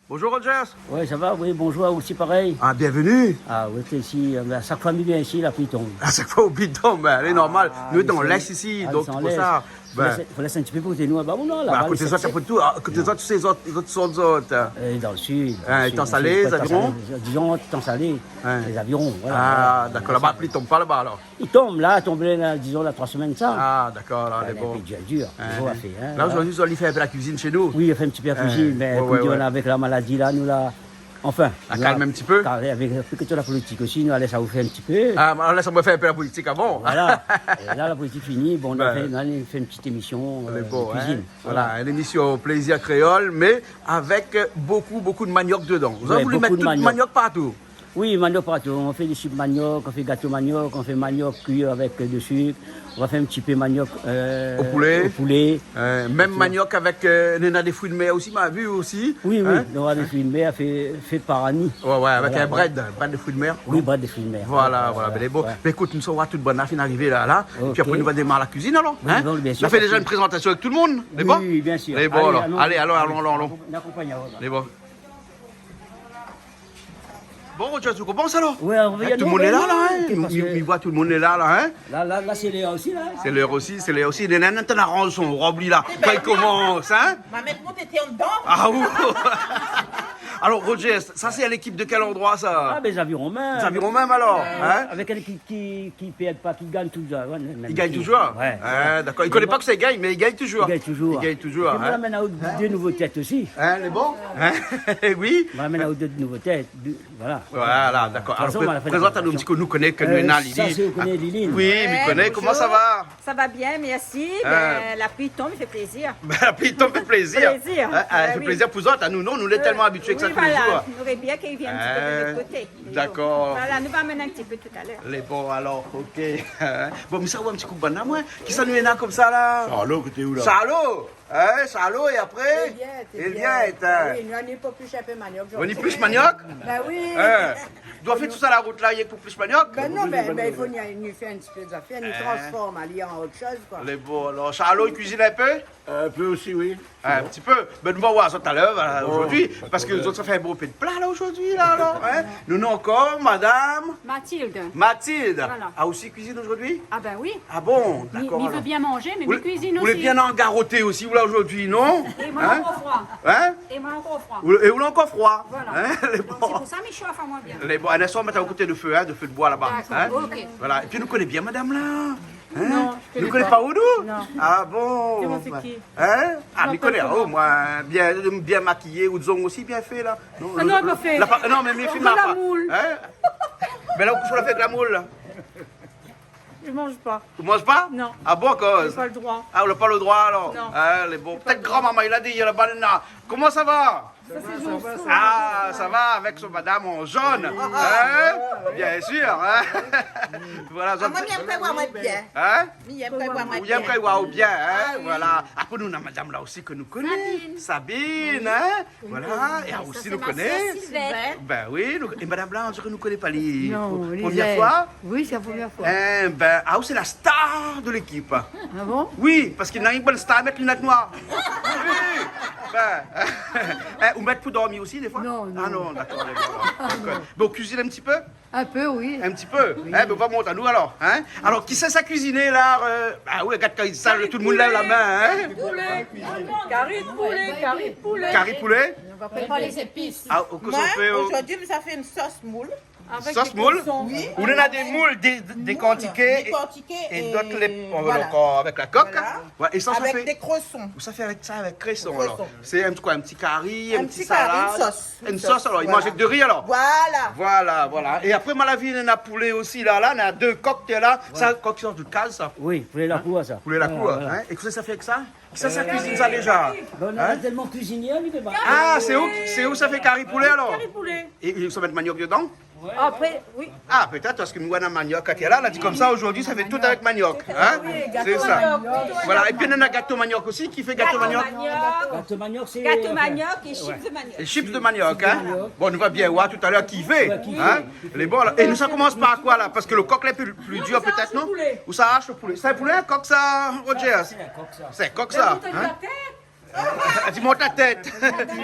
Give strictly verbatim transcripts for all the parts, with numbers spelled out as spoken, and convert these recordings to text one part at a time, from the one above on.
Bonjour Rogers. Ouais, ça va, oui, bonjour à vous aussi, pareil. Ah, bienvenue. Ah, oui, c'est ici, euh, à chaque fois, mi vien isi, la pli i tonm. À chaque fois, la pli i tonm, ben, lé normal. Ah, nou lé dan l'Est isi, donk sé pou sa. Fo lès, fo lès in ti pé pou koté nou, laba, ou non, laba, koté zot, sé tout. Ah, koté zot, sé zot, zot, zot, zot, hein. Euh, dan le sud, dan le sud, Étang-Salé, les Avirons ? Disons, Étang-Salé, les Avirons, voilà. Ah, d'accord, laba, la pli i tonm pa laba, alor. I tonm la, tonm la, dizon, la troi semèn sa. Ah, dakor, la, lé bon. Bin, lé in pé dir, dir, dir, la fé, hein, la. La, zordi, zot i fé in pé la kuizine shé nou. Oui, i fé in ti pé la kuizine, mé, ouais, ouais, konm di, nou, avèk la maladi la, nou la, anfin, la kalm in ti pé. Avèk, avèk tout la politik osi, nou la lès aou fé in ti pé. Ah, nou la lès aou fé in pé la politik avan. Voilà. É la, la politik fini, bon, nou la fé, nou la fé in ti émision, euh, de kuizine. Lé bon, hein. Voilà, in émision Plaisir Créole, mé avèk, euh, beaucoup, beaucoup de manioc dedans. Zot la voulu mèt tout manioc partou. Oui, manioc partou. Nou fé dé chip manioc, nou fé gato manioc, nou fé manioc kui avèk, euh, de sik. Nou va fé in ti pé manioc, euh, o poulé. O poulé. Euh, mèm manioc avèk, euh, néna dé frui de mèr osi, ma vi osi. Oui, oui, hein ? Nora dé frui de mèr fé, fé par Annie. Ouais, ouais, avèk in brèd, brèd de frui de mèr. Oui, brèd de frui de mèr. Voilà, voilà. Bin, lé bon. Bin, ékout, nou sava tout bann la fine arivé la, la. Épi apré, nou va démar la kuizine, alor, hein ? Oui, bien sir. Nou la fé déza in prézantasion avèk tout le moun, lé bon ? Oui, bien sir. Lé bon, alor. Alé, alon, alon, alon. Nou akonpagn aou, alor. Lé bon. Bon, Rogers, ou komans alor ? Ouais, nou va, tout le moun lé la, la, hein ? Parske mi, mi voi tout le moun lé la, la, hein ? La, la, la, sé lèr osi, la. Sé lèr osi, sé lèr osi. Néna, néna, néna, aranj son rob li la. Kan li komans, hein ? Ma mèt mon tété andan. Ah, ou. Alor, Rogers, sa, sé lékip de kèl landroi, sa ? Ah, bin, Zaviron mèm. Zaviron mèm, alor, hein ? Avèk in lékip ki, ki pèrd pa, ki gagn touzour. Ouais, mèm ki gagn touzour ? Ouais. Ah, dakor. I koné pa kosa i gagn, mé i gagn touzour. I gagn touzour. I gagn touzour, hein. Épi nou la amenn aou dé nouvo tèt osi. Hein, lé bon ? Hein ? Oui. Nou la amenn aou dé nouvo tèt, dé, voilà. Voilà, dakor. Alor, prézant anou in ti kou, nou koné ke nou néna Liline. Sa sé, ou koné Liline. Oui, mi koné. Koman sa va ? Sa va bien, mèrsi. Bin, la pli i tonm, i fé plézir. Bin, la pli i tonm, i fé plézir. Plézir. Hein, hein, i fé plézir pou zot, anou, non, nou lé tèlman abitié ke sa tou lé zour. Oui, voilà. Nou lé bien ke li vien in ti pé de lot koté. Mé bon. Dakor. Voilà, nou va amenn in ti pé talèr. Lé bon, alor, OK. Bon, mi sa oir in ti kou bann la, moin. Kisa nou néna konmsa, la ? Charlot, koté ou, la ? Charlot ! Hein, Charlot, é apré ? Éliette, Éliette. Ah oui, nou, nou plish in pé manioc zordi. Ou plish manioc ? Bin oui. Hein. Doi fé tout sa la rout la, rienk pou plish manioc ? Bin non, bin, bin, i fo nou, nou fé in ti pé zafèr, nou transform ali an ot shoz, koi. Lé bon, alor, Charlot, i kuizine in pé ? In pé osi, oui. In ti pé. Bin, nou va oir sa talèr, voilà, zordi, parske zot sa fé in bonpé de pla, la, zordi, la, alor, hein. Nou néna ankor madam Mathilde. Mathilde. Voilà. Ah, osi kuizine zordi ? Ah bin oui. Ah bon, dakor, alor. Mi, mi vé bien manzé, mé mi kuizine osi. Ou lé bien angaroté osi, ou la, zordi, non ? É moin, ankor froi. Hein ? É moin, ankor froi. Ou, é ou la ankor froi. Voilà. Hein ? Lé bon. Donk, sé pou sa, mi shof amoin bien. Lé bon. In instan, mèt aou koté de fé, hein, de fé de boi laba, hein. Dakor, OK. Voilà. Épi, nou koné bien madam la. Hein ? Non, mi koné pa. Nou koné pa ou, nou ? Non. Ah bon ? Koman, sé ki ? Hein ? Ah, mi koné, oh, moin, bien, bien makiyé, out zong osi bien fé, la. Non, ah non, la pa fé. La pa, non, mé mi fé ma pa. Hein ? Mé la, ou koush la fé avèk la moul, la ? Mi manz pa. Ou manz pa ? Non. Ah bon, akoz ? J'ai pas le droit. Ah, ou la pa le droi, alor ? Non. Ah, lé bon. Pétèt granmama, li la di, li la bann la. Koman sa va ? Sa, sé zone. Ah, sa va avèk son madam an zone. Hein ? Bien sir, hein ? Voilà, ah, moin, mi èm kan i oi amoin bien. Hein ? Mi èm kan i oi amoin bien. Ou èm kan i oi aou bien, hein ? Ah oui. Voilà. Apré, nou néna madam la osi ke nou koné. Sabine. Sabine, hein ? Oui. Voilà. É sa, osi, sé nou koné. Ma sèr Sylvette. Bin oui, nou, é madam la, on diré nou koné pa, li. Non, premièr foi ? Oui, sé la premièr foi. Eh bin, ah, ou sé la star de lékip. Ah bon ? Oui, parske néna in bann star i mèt linèt noir. Oui. Bin, hein, ou mèt pou dormi osi, défoi ? Non, non. Ah non, dakor, dakor. Bon, ou kuizine in ti pé ? In pé, oui. In ti pé ? Oui. Eh bin, ou va mont anou, alor, hein ? Alor, kisa sa kuizine, la, euh, ah oui, gard, kan i sal, tout le moun lèv la min, hein ? Kari de poulé. Kari de poulé, kari de poulé. Kari de poulé ? Nou va prépar lé zépis. Ah, kosa ou fé, oh ? Moin, zordi, mi sa fé in sos moul. Avèk dé kréson. Sos moul ? Oui. Ou néna dé moul dé-, dé-, dékortiké é, dékortiké é dot lé, voilà, ankor avèk la kok. Voilà. Ouais, é sa, sa fé, avèk dé kréson. Ou sa fé avèk sa, avèk kréson, alor. Kréson. Sé in, koi, in ti kari, in ti salad. In ti kari, in sos. In sos, alor, i manz avèk de ri, alor. Voilà. Voilà, voilà. É apré, ma la vi néna poulé osi, la, la, néna dé kok, té la. Sa, kok i sort de kaz, sa. Oui, poulé la kour, sa. Poulé la kour, hein. Voilà, voilà. É kosa sa fé avèk sa ? Kisa sa kuizine sa déza ? Bin, nou néna tèlman kuizinié, nou fé pa. Ah, sé ou, sé ou sa fé kari poulé, alor ? Kari poulé. É, é ou sa mèt manioc dedan ? Apré, oui. Ah, pétèt parske nou néna manioc atèr la, la di konmsa, zordi, sa fé tout avèk manioc, hein ? Oui, gato manioc. Sé sa. Voilà, épi néna gato manioc osi, ki fé gato manioc ? Gato manioc, sé, gato manioc é chips de manioc. É chips de manioc, hein ? Chips de manioc. Bon, nou va bien oir talèr ki fé, hein ? Ouais, ki fé. Lé bon, la. É nou sa komans par koi, la ? Parske le kok, la, lé pli, pli dir, pétèt, non ? Non, nou sa arash le poulé. Ou sa arash le poulé. Sé in poulé, in kok, sa, Rogers ? Sé in kok, sa. Sé in kok, sa, hein ? Mé ou té di la tèt. Di mont la tèt.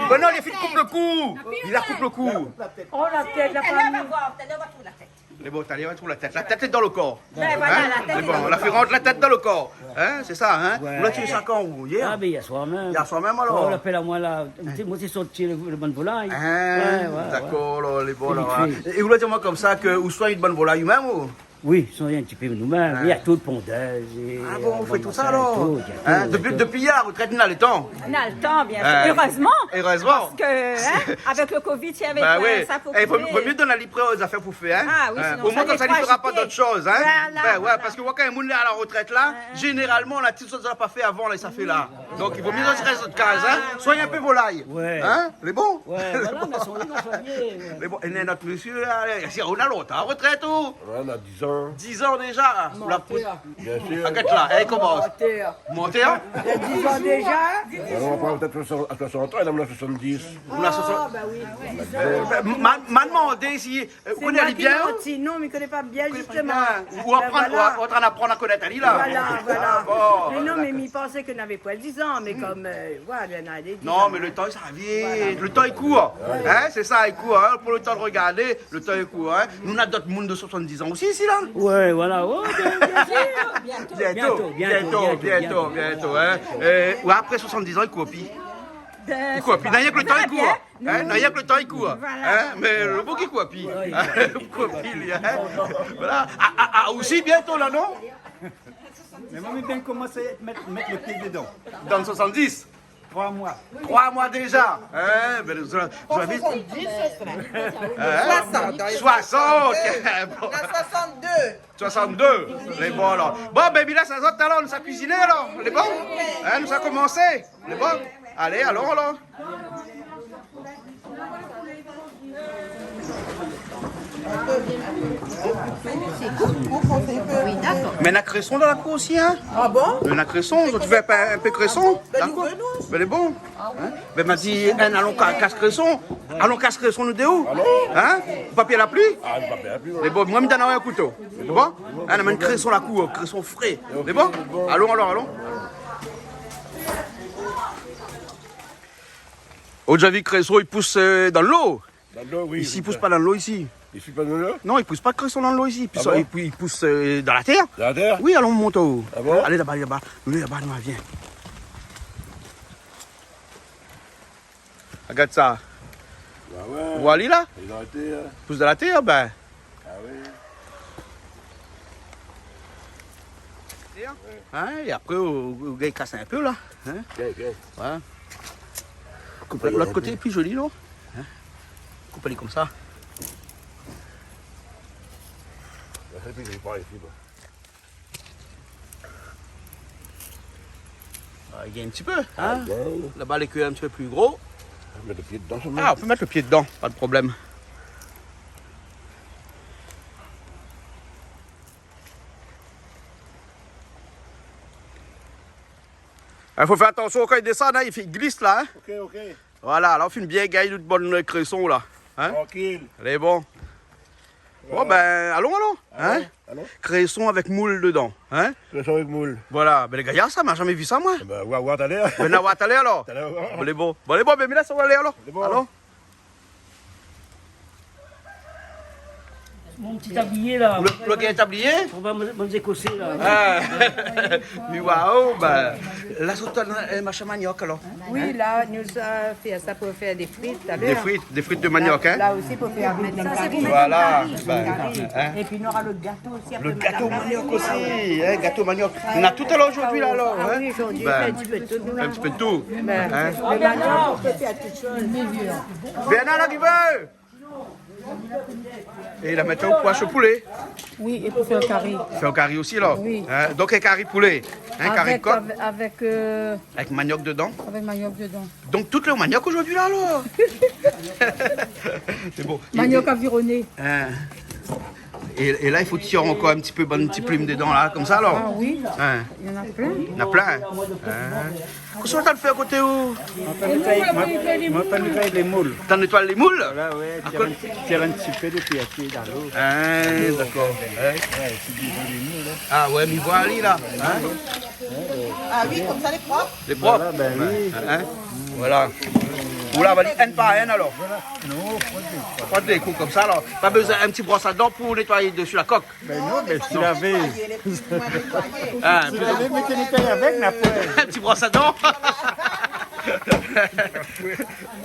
Bon, non, li la fine koup lo kou. Li la koup lo kou. Oh, la tèt, la fami. Lé bon, talèr va trouv la tèt. La tèt lé dan lo kor. Bin voilà, la tèt lé dan lo kor. Lé bon, la fé rant la tèt dan lo kor. Hin, sé sa, hin ? Ouais. Ou la tié sa kan ou ? Yèr ? Ah, bin, yèr soir mèm. Yèr soir mèm, alor ? Oh, la apèl amoin la. Ou sé, moin sé sorti lo, lo bann volay. Hin, dakor, alor, lé bon, la. Sé vit fé. É, é ou la di amoin konmsa ke ou soign bann volay ou mèm, ou ? Oui, soign in ti pé nou mèm. Hin. Néna tout, pondèz é, euh, bann masin, tout, néna tout. Hin, dopi, dopi la rotrèt, ou na lo tan. Na lo tan, bien sir. Hin. Erèzman. Erèzman. Parske, hin, avèk lo covid, si navé pa sa pou koué. Bin oui. É, vo, vo myé donn ali pré zafèr pou fé, hin. Ah oui, sinon sa lé frajité. Hin. Omoin konmsa, li fé pa dot shoz, hin. Voilà, voilà. Bin ouais, parske kan in moun lé a la rotrèt la, zénéralman, na tout shoz la pa fé avan la, sa fé la. Donk, i vo myé rès dan zot kaz, hin. Ah, ouais. Soign in pé volay. Ouais. Hin ? Lé bon ? Ouais, voilà, mé soign, soign, ouais. Lé bon, é nout mésyé la, si ou na lontan a rotrèt, ou ? Ouais, na diz an. Diz an déza. Ou la pou- Mantèr. Bien sir. Agèt la, é, koman ? Mantèr. Mantèr ? Na diz an déza. Alor, ou va pran pétèt soisant, a soisant an, é la, ou na soisant-dis. Ou na soisant. Ah, ba oui. Bin, ma, ma demandé si, euh, ou koné ali bien, ou ? Sé moin ki manti. Non, mé mi koné pa bien, zistoman. Ou koné pa bien. Bin voilà. Ou aprann, ou aprann a konèt ali la. Voilà, voilà. Ah, bon, dakor. Mé non, mé mi pansé ke navé poin diz an, mé konm, euh, voilà, na dé diz an, hin. Non, mé lo tan, sa vit. Voilà. Lo tan, li kour. Hin, sé sa, li kour, hin. Pou lo tan de rogardé, lo tan, li kour, hin. Nou na dot moun de soisant-dis an osi isi la. Ouais, voilà, ouais, bien, bien sir. Bientôt, bientôt, bientôt, bientôt, hin. Euh, ouais, apré soisant-dis an, li kour pi. Li kour pi. Na rienk lo tan, li kour. Hin, na rienk lo tan, li kour. Voilà. Hin, mé lo boug, li kour pi. Ouais, ouais. Li kour pi, li, hin. Voilà. Ah, ah, ah, osi bientôt la, non ? Mé moin, mi vien komans mèt, mèt lo pié dedan. Dan soisant-dis ? Troi moi. Troi moi déza. Hin, bin, zot, zot la vi. Soisant-dis, sa sra. Hin ? Soisant, dan lé soisant. Bon. Na soisant-dé. Soisant-dé. Lé bon, alor. Bon, bin, la, sa zot, alor, nou sa kuiziné, alor. Lé bon ? Hin, nou sa komansé. Lé bon ? Alé, alon, alor. Oui, dakor. Mé na kréson dan la kour osi, hin ? Ah bon ? Mé na kréson, zot i vé pa in pé kréson ? Bin, nou vé, nou. Dakor. Bin, lé bon. Hin ? Bin, ma di, hin, alon ka-, kas kréson. Alon kas kréson, nou dé, ou ? Alon. Hin ? Ou pa pèr la pli ? Ah, pa pèr la pli, ouais. Lé bon, moin, mi donn aou in kouto. Lé bon ? Hin, amenn kréson la kour, kréson fré. Lé bon ? Alon, alor, alon. Ou la déza vi kréson, i pous, euh, dan lo. Dan lo, oui. Isi, i pous pa dan lo, isi. I pous pa dan lo ? Non, i pous pa kréson dan lo, isi. Ah bon ? I pous, i pous, euh, dan la tèr. Dan la tèr ? Oui, alon mont anlèr. Ah bon ? Alé laba, laba. Nou lé laba, nou, vien. Agard sa. Ba ouais. Ou voi ali la ? Li lé dan la tèr. Pous dan la tèr, bin. Ah oui. Hin, é apré, ou, ou gingn kas in pé la, hin ? Bien, bien. Ouais. Koup lot koté, pli zoli, non ? Hin ? Koup ali konmsa. Sa, sé pli zoli par isi, bon. Ah, i gingn in ti pé, hin ? Ah, bien. Laba, lé kui in ti pé pli gro. Ou pé mèt lo pié dedan solman. Ah, ou pé mèt lo pié dedan, pa de problèm. I fo fé atansion kan i désann, hin, i fé, i glis la, hin. Ok, ok. Voilà, la, ou fine bien gingn out bann kréson la, hin. Trankil. Lé bon. Bon, bin, alon, alon, hin. Alon, alon. Kréson avèk moul dedan, hin. Kréson avèk moul. Voilà, bin, lé gayar sa, ma zamé vi sa, moin. Bin, ou va voir talèr. Bin, nou va voir talèr, alor. Talèr, ouais. Bon, lé bon. Bon, lé bon, bin, mi lès aou alé, alor. Lé bon. Alon. Mon ti tablié la. Lo, lo gayar tablié ? Ou va man-, manzé kosé la. Ah. Mé waouh, ba, la, zot néna, euh, masin maniok, alor. Oui, la, nou sa fé sa pou fé dé frit talèr. Dé frit, dé frit de maniok, hin ? La, la osi, pou fé in kari. Voilà, ba, hin. Épi, nora lo gato osi, apré, madam. Lo gato maniok osi, hin, gato maniok. Nou na tout alor zordi la, alor, hin ? Ah oui, zordi, ba, in ti pé de tout, nou, la. In ti pé de tout. Ba, hin ? Lo maniok, ou pé fé tout shoz. Bernard, la, ki vé ? É la, mintnan, ou posh lo poulé. Oui, é pou fé in kari. Fé in kari osi, la. Oui. Hin, donk, in kari poulé. Hin, kari kok. Avèk, avèk, avèk, euh, avèk maniok dedan. Avèk maniok dedan. Donk, tout lé maniok zordi la, alor. Sé bon. Maniok avironé. Hin. É, é la, i fo tir ankor in ti pé, bann ti plim dedan la, konmsa alor. Ah oui. Hein. Néna plin. Néna plin. Hein. Kosa ou la fé a koté ou ? Moin la fé, moin, moin la fé nétoy lé moul. Ou la nétoy lé moul ? Voilà, ouais, tir in ti, tir in ti pé de piaké dan lo. Ah, dakor. Ouais, sé dé zoli moul, hein. Ah ouais, mi voi ali la. Hein ? Ah oui, konmsa lé prop. Lé prop. Voilà, ben oui. Hein ? Voilà. Ou la va ali inn par inn alor. Voilà. Non, froid. Froid, dé kou konmsa alor. Pa bezoin in ti bros a dan pou nétoy dési la kok. Ben non, ben si lavé. Ah, si lavé, mé té nétoy avèk, na poin. In ti bros a dan.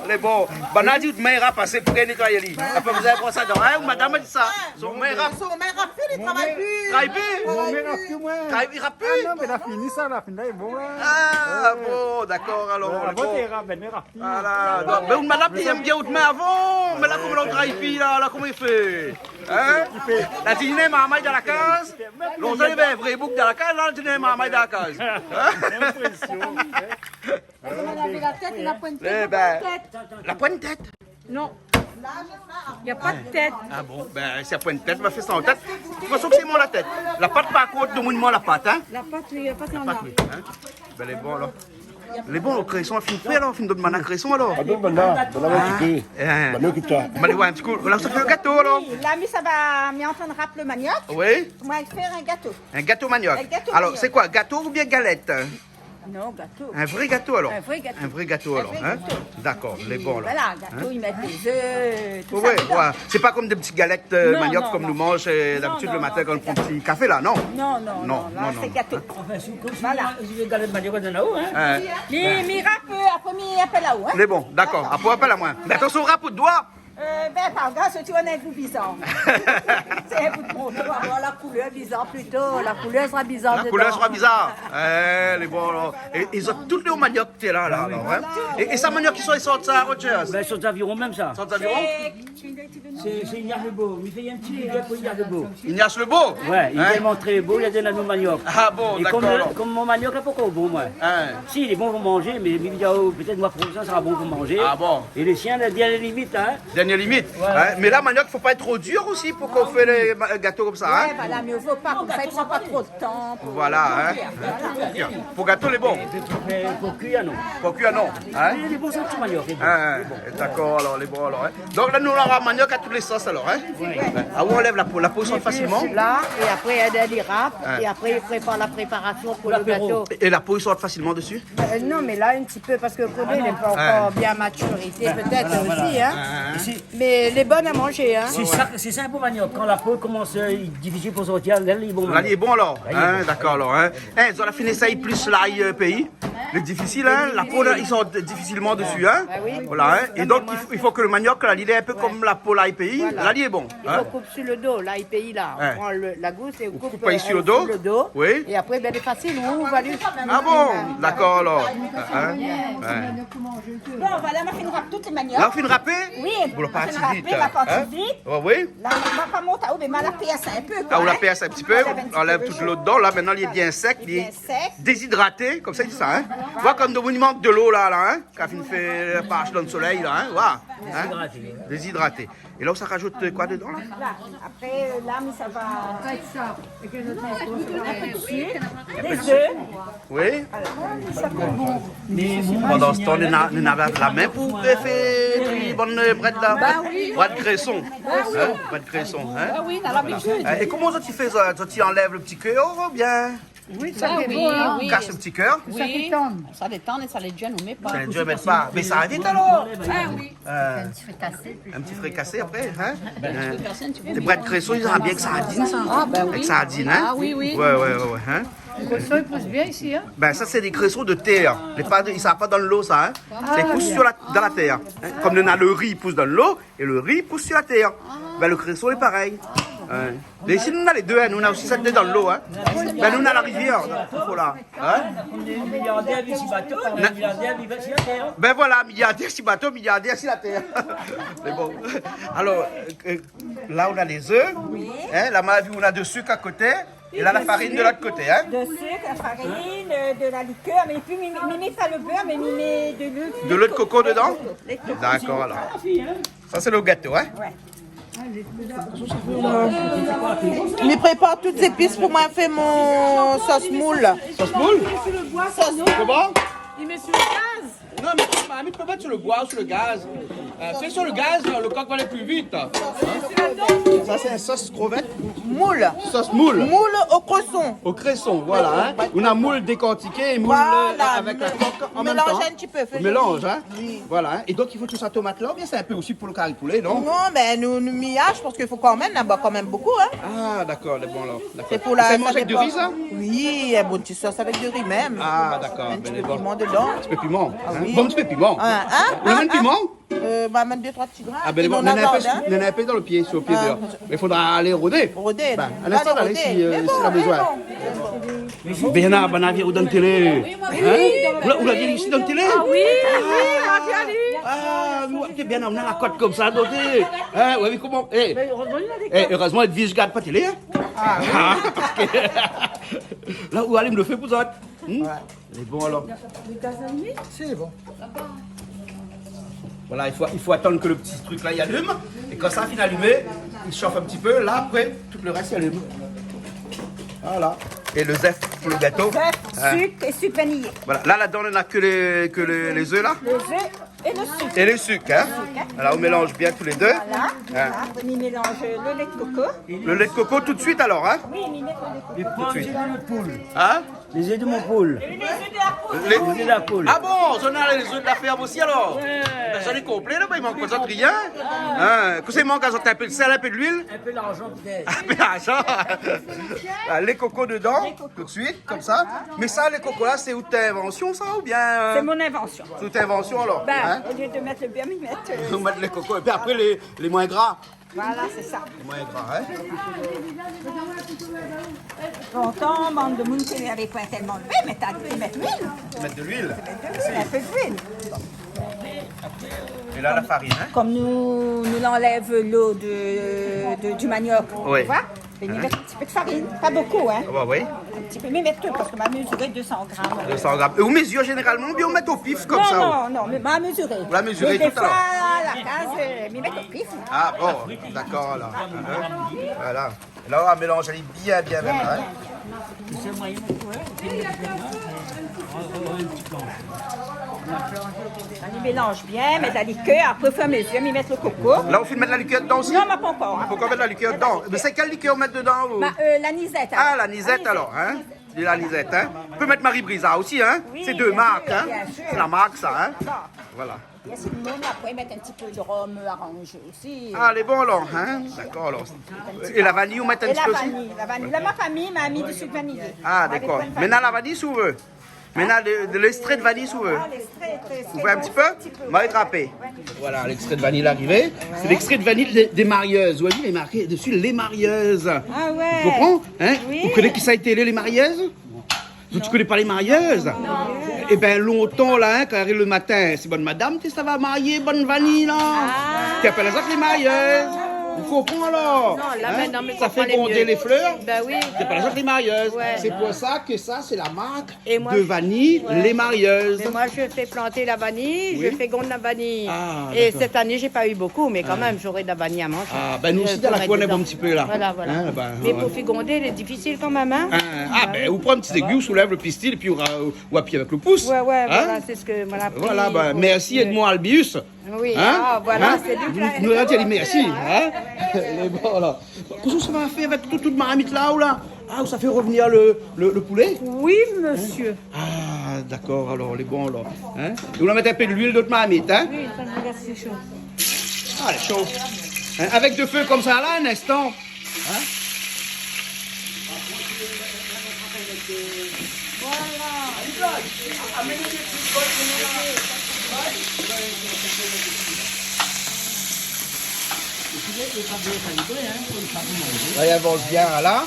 Lé bon. Banna la di out min i rap asé pou nétoy ali. Apré, ou la bros a dan. Hein, ou madam la di sa. Son min i rap. Son min i rap pi, li travay pi. Travay pi. Mon min i rap pi, moin. Travay, i rap pi. Ah non, mé la fini sa, la fini la, lé bon la. Ah bon, dakor alor. Voilà, lé bon. Avan té i rap, ben i rap pi. Voilà. Donk, ben, out madam té i èm bien out min avan. Mé la, koman la, ou travay pi la, la, koman i fé ? Hein ? La di néna marmay dan la kaz. Lontan, navé in vré boug dan la kaz, la, la di néna marmay dan la kaz. Hein ? Linprésion. Ou la lavé la tèt, la poin tèt, la poin tèt. Eh ben, la poin tèt. Non. Na pa de tèt. Ah bon, ben, si la poin tèt, ma fé sa an tèt. De tout fason, sé moin la tèt. La pat, par kont, domoun amoin la pat, hein. La pat, oui, la pat, la pat, oui, hein. Ben, lé bon alor. Lé bon, lo kréson la fine fé alor, fine done banna kréson alor. Ah, done banna, banna va okipé. Hein. Banna okip sa. Bon, alé oir in ti kou. La, sa fé lo gato alor. Oui, la, mi sava, mi antrin rap lo maniok. Oui. Moin la fé in gato. In gato maniok. In gato maniok. Alor, sé koi, gato oubien galèt ? Non, gato. In vré gato alor ? In vré gato. In vré gato alor, hein ? In vré gato. Dakor, lé bon alor. Voilà, gato, i mèt dé zèf, tout sa dedan. Ouais, ouais. Sé pa konm dé ti galèt, euh, maniok konm nou manz, euh, dabitid lo matin kan nou pran in ti kafé la, non ? Non, non, non, la sé gato. Anfin, si ou, si ou manz galèt maniok, néna la-o, hein ? Ouais. Mi, mi rap, euh, apré mi apèl aou, hein ? Lé bon, dakor. Dakor. Apré ou apèl amoin. Mé atansion, rap out doi. Euh, ben, par gras, si ou néna in gou bizar. Sé in gou bon, ou va voir la koulèr bizar plito. La koulèr sra bizar dedan. La koulèr sra bizar. Eh, lé bon alor. É, é zot tout lé maniok té la, la, alor, hein. Voilà. É, é sa maniok, ki sort, i sort sa, Rogers ? Ben, sort Aviron mèm sa. Sort Aviron ? Sé, sé Ignace Lebeau. Mi fé in ti bigé pou Ignace Lebeau. Ignace Lebeau ? Ouais, li lé tèlman tré bo, li la done anou maniok. Ah bon, dakor alor. É konm, konm mon maniok la pankor bon, moin. Hein. Si, lé bon pou manzé, mé mi di, oh, pétèt moi proshèn sra bon pou manzé. Ah bon ? É lo sien, la dernié limit, hein. Dernié limit. Ouais. Hein, mé la, maniok, fo pa èt tro dir osi pou kan ou fé lé ma-, gato konmsa, hein. Ouais, voilà, mé fo pa, konmsa i pran pa tro de tan pou kui. Voilà, hein. Pou gato, lé bon. Mé pou kui, non. Pou kui, non. Hein ? Lé bon, sé in ti maniok, lé bon. Hein, dakor, alor, lé bon, alor, hein. Donk la, nou nora maniok a tout lé sos, alor, hein. Ouais. Ah, ou anlèv la po. La po i sort fasilman. La, é apré, èl, èl i rap, é apré, i prépar la préparasion pou lo gato. É, é la po i sort fasilman dési ? Euh, non, mé la, in ti pé, parske lo produi lé pa ankor bien matirité, pétèt osi, hein. Voilà, voilà. Mé lé bon a manzé, hein. Sé sa, sé sa in bon maniok. Kan la po i komans, euh, difisil pou sortir, la, lé bon maniok. La, lé bon alor. Hein, dakor alor, hein. Eh, zot la fine éséy plis lay, euh, péi. Lé difisil, hein. La po la, i sort difisilman dési, hein. Bah oui. Voilà, hein. É donk, i fo, i fo ke lo maniok la, li lé in pé konm la po lay péi. Voilà. La, li lé bon. I fo koup su lo do, lay péi la. Ou pran lo, la gous é ou koup, euh, su lo do. Oui. É apré, ben, lé fasil, ou va li. Ah bon, dakor, alor. Hein ? Ouais. Bon, voilà, ma fine rap tout lé maniok. La, ou fine rapé ? Oui, ma fine rapé, ma parti vit. Ouais, oui. La, ma pa mont aou, mé ma la pèrs in pé, koi, hein. Ah, ou la pèrs in ti pé, ou anlèv tout lo dedan. La, mintnan, li lé bien sèk, li lé bien sèk. Dézidraté, konmsa i di sa, hein. Voilà. Voir konm domoun i mank de lo la, la, hein. Kan fine fé parsh dan lo solèy la, hein. Voir. Hein ? Dézidraté. Dézidraté. É la, ou sa rajout koi dedan la ? La, apré, euh, la, mi sava in pé de sik, dé zèf. Oui. Alor, sa fé bon. Pandan se tan, nou na, nou na la min pou fé, fé tri bann, euh, brèd la. Bah oui. Brèd kréson. Bah oui. Hein ? Brèd kréson, hein ? Bah oui, nou na labitid. Hein, é koman zot i fé sa ? Zot i anlèv lo ti kèr oubien ? Oui, sa dépan, hein. Kas lo ti kèr. Oui. Sa détan. Sa détan, sa lé djèn, ou mèt pa. Sa lé djèn, ou mèt pa. Mé sa i sava vit alor. Ah oui. Euh, in ti frikasé. In ti frikasé apré, hein ? Ben, euh, in ti frikasé, in ti frikasé. Lé brèd kréson, i sava bien èk sardine, sa. Ah, ben oui. Èk sardine, hein ? Ah oui, oui. Ouais, ouais, ouais, ouais, hein ? Lo kréson i pous bien isi, hein ? Ben, sa, sé dé kréson de tèr. Lé pa de, i sava pa dan lo, sa, hein ? Ah, bien. Sa i pous su la, dan la tèr, hein ? Konm nou na lo ri i pous dan lo, é lo ri i pous su la tèr. Ah. Ben, lo kréson lé parèy. Ouais. Mé isi, nou na lé dé, hein. Nou na osi sèt dan lo, hein. Ben, nou na la rivièr, dan lo fon la. Hein ? Miliardèr i viv si bato, miliardèr i viv si la tèr. Ben voilà, miliardèr si bato, miliardèr si la tèr. Mé bon. Alor, euh, la, ou na lé zèf. Oui. Hein, la, ma vi, ou na de sik a koté. É la, la farine de lot koté, hein. De sik, la farine, euh, de la likèr, mé pi mi, mi, mi mèt pa lo bèr, mé mi mèt de lé de koko dedan ? Lé de koko. Dakor, alor. Sa, sé lo gato, hein ? Ouais. Mi prépar tout zépis pou moin fé mon sos moul. Sos moul ? Sos. Koman ? I mèt su le gaz. Non, mé marmit, pé mèt su le boi ou su le gaz. Euh, fé su le gaz, le kok va alé pli vit. Sa sé in sos krevèt ? Moul. Sos moul. Moul o kréson. O kréson, voilà, hein. Ouais. Ou na moul dékortiké é moul, euh, avèk la kok an mèm tan. Mélanz in ti pé, fé mélanz, hein. Oui. Voilà, hein. É donk i fo tout sa tomat la, oubien sé in pé osi pou le kari poulé, non ? Non, bin nou, nou mi ash parske i fo kan mèm, nana kan mèm bonpé, hein. Ah, dakor, lé bon alor. Dakor. Sé pou la, sa i manz avèk de ri, sa ? Oui, in bon ti sos avèk de ri mèm. Ah, dakor, bin lé bon. In ti pé piman dedan. In ti pé piman, hein ? Ah oui. Bon, in ti pé piman. Hein, hein, hein, hein. Ou la mèt piman ? Euh, va mèt dé troi ti grin. Ah, bin lé bon, nana in pé, nana in pé dan le pié, su le pié déor. Mé fodra alé rodé. Rodé. Bin, in instan, alé rodé. Mé bon, si, euh, si la bézoin. Bin, na, bin, na vi aou dan télé. Hein ? Ou la, ou la vi isi dan télé ? Ah oui, oui, ma vi ali. Ah, mé ou la vi bien, ou na la kot konmsa, donk, euh, hein, ouais, mé koman, eh, eh, erèzman, Edwige i gard pa télé, hein ? Ah, oui. Ah, parske la, ou alim le fé pou zot. Hmm ? Ouais. Lé bon alor. Le gaz allimé ? Si, lé bon. Voilà, i fo, i fo atann ke le ti truk la i alim. É kan sa la fine alimé, i shof in ti pé. La, apré, tout le rès i alim. Voilà. É le zèf pou le gato. Zèf, suk é suk vaniyé. Voilà. La, ladan, nana ke lé, ke lé, lé zèf la. Lé zèf é le suk. É le suk, hein. Suk, hein. Voilà, ou mélanz bien tou lé dé. Voilà. Hein. Voilà, mi mélanz le lé de koko. Le lé de koko tout de suit alor, hein ? Oui, mi mèt le lé de koko. Tout de suit. Hein ? Les œufs de mon poule. Les œufs de la poule. Les œufs de la poule. Ah bon, zot na lé zèf de la ferm osi alor ? Ouais. Bin, sa lé konplé la, bin, i mank pa rien. Hein, kosa i mank azot, in pé de sèl, in pé de luil ? In pé larzan pétèt. In pé larzan. Ah, lé koko dedan, tout de suit, konmsa. Mé sa, lé koko la, sé out invansion sa, oubien, euh, sé mon invansion. Sé out invansion alor, hein ? Bin, o lié de mèt le bèr, mi mèt, euh, ou mèt lé koko, épi apré lé, lé moin gra. Voilà, sé sa. Moin gra, hein ? Lontan, bann demoun té navé pa tèlman de bèr, mé té i mèt luil. Mèt de luil. Mèt de luil, in pé de luil. É la, la farine, hein ? Kom nou, nou anlèv lo de, de, du maniok, oui, tu vois ? É nou mèt in ti pé de farine, pa bonpé, hein. Ah, bah oui. In ti pé, mi mèt tout, parske ma mezir dé san gram. Dé san gram. É ou mezir zénéralman, oubien ou mèt o pif konmsa, ou ? Non, non, non, mé ma mezir. Ou la mezir tout alor ? Mé défoi, la kaz, euh, mi mèt o pif. Ah bon, dakor alor. Voilà. La, ou mélanz ali bien, bien, bien, hein. Mi mélanz bien, mèt la likèr, apré, o fur é a mezir, mi mèt le koko. La, ou fine mèt la likèr dedan osi ? Non, ma pankor. Pankor mèt la likèr dedan. Mé sé kèl likèr ou mèt dedan, ou ? Ba, euh, lanizèt, ah, alor. Lanizèt, alor, hein. Lanizèt, hein. Ou pé mèt Marie Brizard osi, hein. Oui, bien sir, bien sir. Sé dé mark, hein. Sé la mark sa, hein. Voilà. É sinon, apré, mèt in ti pé de rom aranzé osi. Ah, lé bon alor, hein ? Dakor alor. É la vaniy, ou mèt in ti pé osi ? É la vaniy, la vaniy. La, ma fami la mi dsi vaniyé. Ah, dakor. Avèk la vaniy. Mé na la vaniy si ou vé. Mé na de, de lèstré de vaniy si ou vé. Ah, lèstré, lèstré, lèstré. Ou vé in ti pé ? In ti pé. Ma trapé. Ouais. Voilà, lèstré de vaniy la arivé. Ouais. Sé lèstré de vaniy dé, dé marièz. Ou la vi, lé marké dsi lé marièz. Ah ouais. Ou konpran, hein ? Oui. Ou koné kisa i té lé, lé marièz ? Zot i koné pa lé marièz ? Non. Ébin, lontan la, hein, kan i ariv le matin, sé bann madam té sava marié bann vaniy la. Ah. Té apèl azot lé marièz. Ou konpran alor ? Non, la, hein ? Sa fé grondé lé flèr. Bin oui. Té apèl azot lé marièz. Ouais. Sé pou sa ke sa, sé la mark de vaniy, ouais, lé marièz. Mais moi, je fais planter la vanille, je fais gronder la vanille. Oui. Ah, d'accord. Et cette année, j'ai pas eu beaucoup, mais quand même, j'aurai de la vanille à manger. Ah, bin, nou osi, dan la kour, nou na in ti pé la. Voilà, voilà. Hein, bin, ouais. Mais pou fé grondé, lé difisil kan mèm, hein ? Hein, ah, bin, ou pran in ti zégui, ou soulèv le pistil, épi ou ra-, ou apiy avèk le pous. Ouais, ouais, voilà, c'est ce que, voilà, mèrsi Edmond Albius. Oui, hein ? Ah, voilà, c'est lui qui l'a inventé. Nou, nou la di ali mèrsi, hein ? Lé bon, la. Kosa ou sa fé avèk tout, tout marmit la, ou la ? Ah, ou sa fé revenir le, le, le poulet ? Oui, monsieur. Ah, dakor, alor, lé bon, alor. Hein ? É ou la mèt in pé de luil dan out marmit, hein ? Oui, sa, je regarde si c'est chaud. Ah, lé sho. Hein, avèk de fé konmsa la, in instan. Hein ? Voilà. La, i avans bien, la.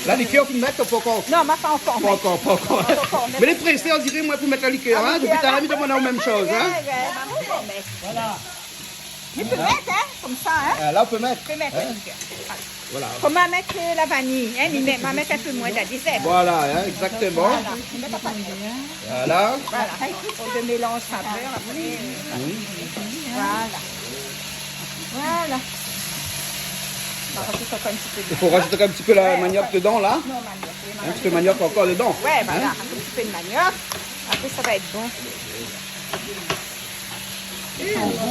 La likèr, ou mèt pankor ? Non, ma pankor mèt. Pankor, pankor. Pankor mèt. Mé lé présé, on diré, moin, pou mèt la likèr, hein. Ah, oui, dopi talèr, mi domann aou mèm shoz, hein. Ouais, ouais, ma pankor mèt. Voilà. Mé pé mèt, hein, konmsa, hein. Ah, la, ou pé mèt. Pé mèt, hein. Voilà. Konm ma mèt, euh, la vaniy, hein, mi mèt, ma mèt in pé moin dan lé zèf. Voilà, hein, exactement. Voilà. Mi mèt pa vaniy. Voilà. Voilà. Fo ke mi mélanz sa bien, apré, euh, voilà. Voilà. On rajoute encore un petit peu de manioc. Il faut rajouter un petit peu la manioc dedans, là. Non, manioc, oui, manioc. Un petit peu manioc encore dedans. Ouais, voilà, un petit peu de manioc. Après, ça va être bon.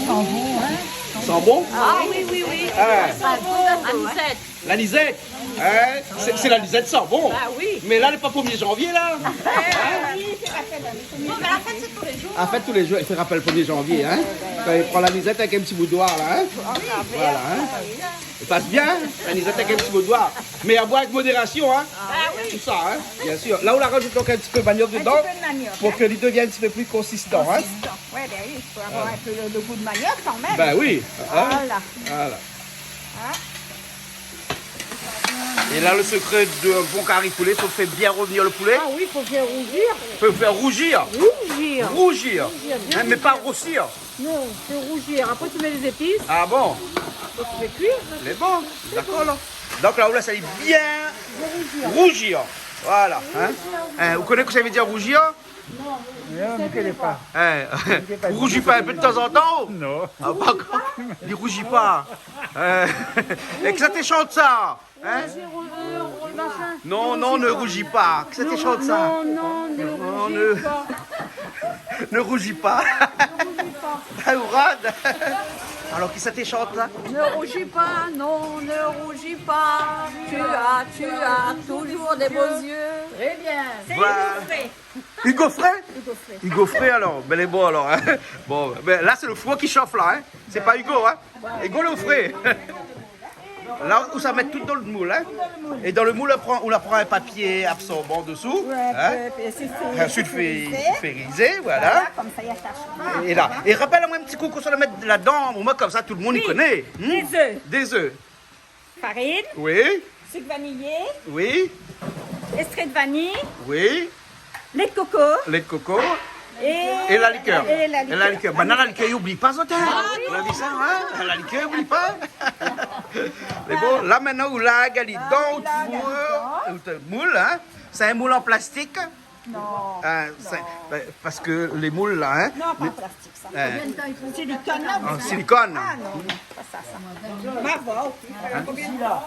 San bon, hein ? San bon ? Ah oui, oui, oui. Ah. San bon, hein. Anisette. La lisette, hein ? Sé, sé la lisette san bon. Bah oui. Mé la, lé pa premié janvié, la. Hein ? Non, mé la fèt, sé tou lé jour. La fèt tou lé jour, i fé rapèl premié janvié, hein ? Kan i pran la lisette avèk in ti bout doi, la, hein ? Voilà, hein ? I pas bien, la lisette avèk in ti bout doi. Mé a boir avèk modération, hein ? Ah oui. Tout ça, hein ? Bien sûr. La, on rajoute donc un petit peu de manioc dedans pour que li devienne un petit peu plus consistant, hein ? Consistant. Ouais, ben oui, il faut avoir un peu le, le goût de manioc quand même. Ben oui. Hein ? Voilà. Voilà. Hein ? Et là, le secret d'un bon cari poulet, c'est de faire bien revenir le poulet. Ah oui, faut faire rougir. Faut faire rougir. Rougir. Rougir. Rougir, bien rougir. Hein, mais pas grossir. Non, c'est rougir. Après, tu mets les épices. Ah bon ? Et tu fais cuire. Lé bon. D'accord, là. Donc là, on laisse aller bien rougir. Rougir. Voilà, hein. Hein, vous connaissez ce que ça veut dire rougir ? Non, mi koné pa. Hein, ou rougi pa in pé de tanzantan ? Non. Ah, pa ankor. Li rougi pa. Hein. É kisa té shant sa ? Hein ? Rougir, euh, machin. Non, non, ne rougis pas. Kisa té shant sa ? Non, non, ne rougis pas. Ne rougis pas. Ne rougis pas. Aourad. Alors, kisa té shant la ? Ne rougis pas, non, ne rougis pas. Tu as, tu as toujours des beaux yeux. Très bien. Voilà. Hugo Frey ? Hugo Frey. Hugo Frey, alors. Ben, lé bon, alors, hein. Bon, ben, là, c'est le four qui chauffe, là, hein. C'est pas Hugo, hein. Hugo le Frey. Là, on sa met tout dans le moule, hein. Et dans le moule, on prend, on prend un papier absorbant dessous, hein. Ouais, euh, sulfurisé. Sulfurisé, voilà. Voilà, comme ça, il attache pas. Et là, et rappelle-moi un petit coup qu'on sa met là-dedans, au moins comme ça, tout le monde y connaît. Oui. Hmm ? Des œufs. Des œufs. Farine. Oui. Sucre vanillé. Oui. Extrait de vanille. Oui. Lait de coco. Lait de coco. Et, et la liqueur. Et la liqueur. Banna la liqueur, i oubli pa, zot, hein. Ah oui. Ou la vi sa, hein ? La liqueur, i oubli pa. Mé bon, la, mintnan, ou la gard ali dan out four, out moule, hein. C'est un moule en plastique. Non. Ah, non. Sé, ben, parske lé moul la, hein. Non, pa an plastik sa. Hein. Silikone la. An silikone. Ah non, non, pa sa, sa. Ma va, OK. Hein ?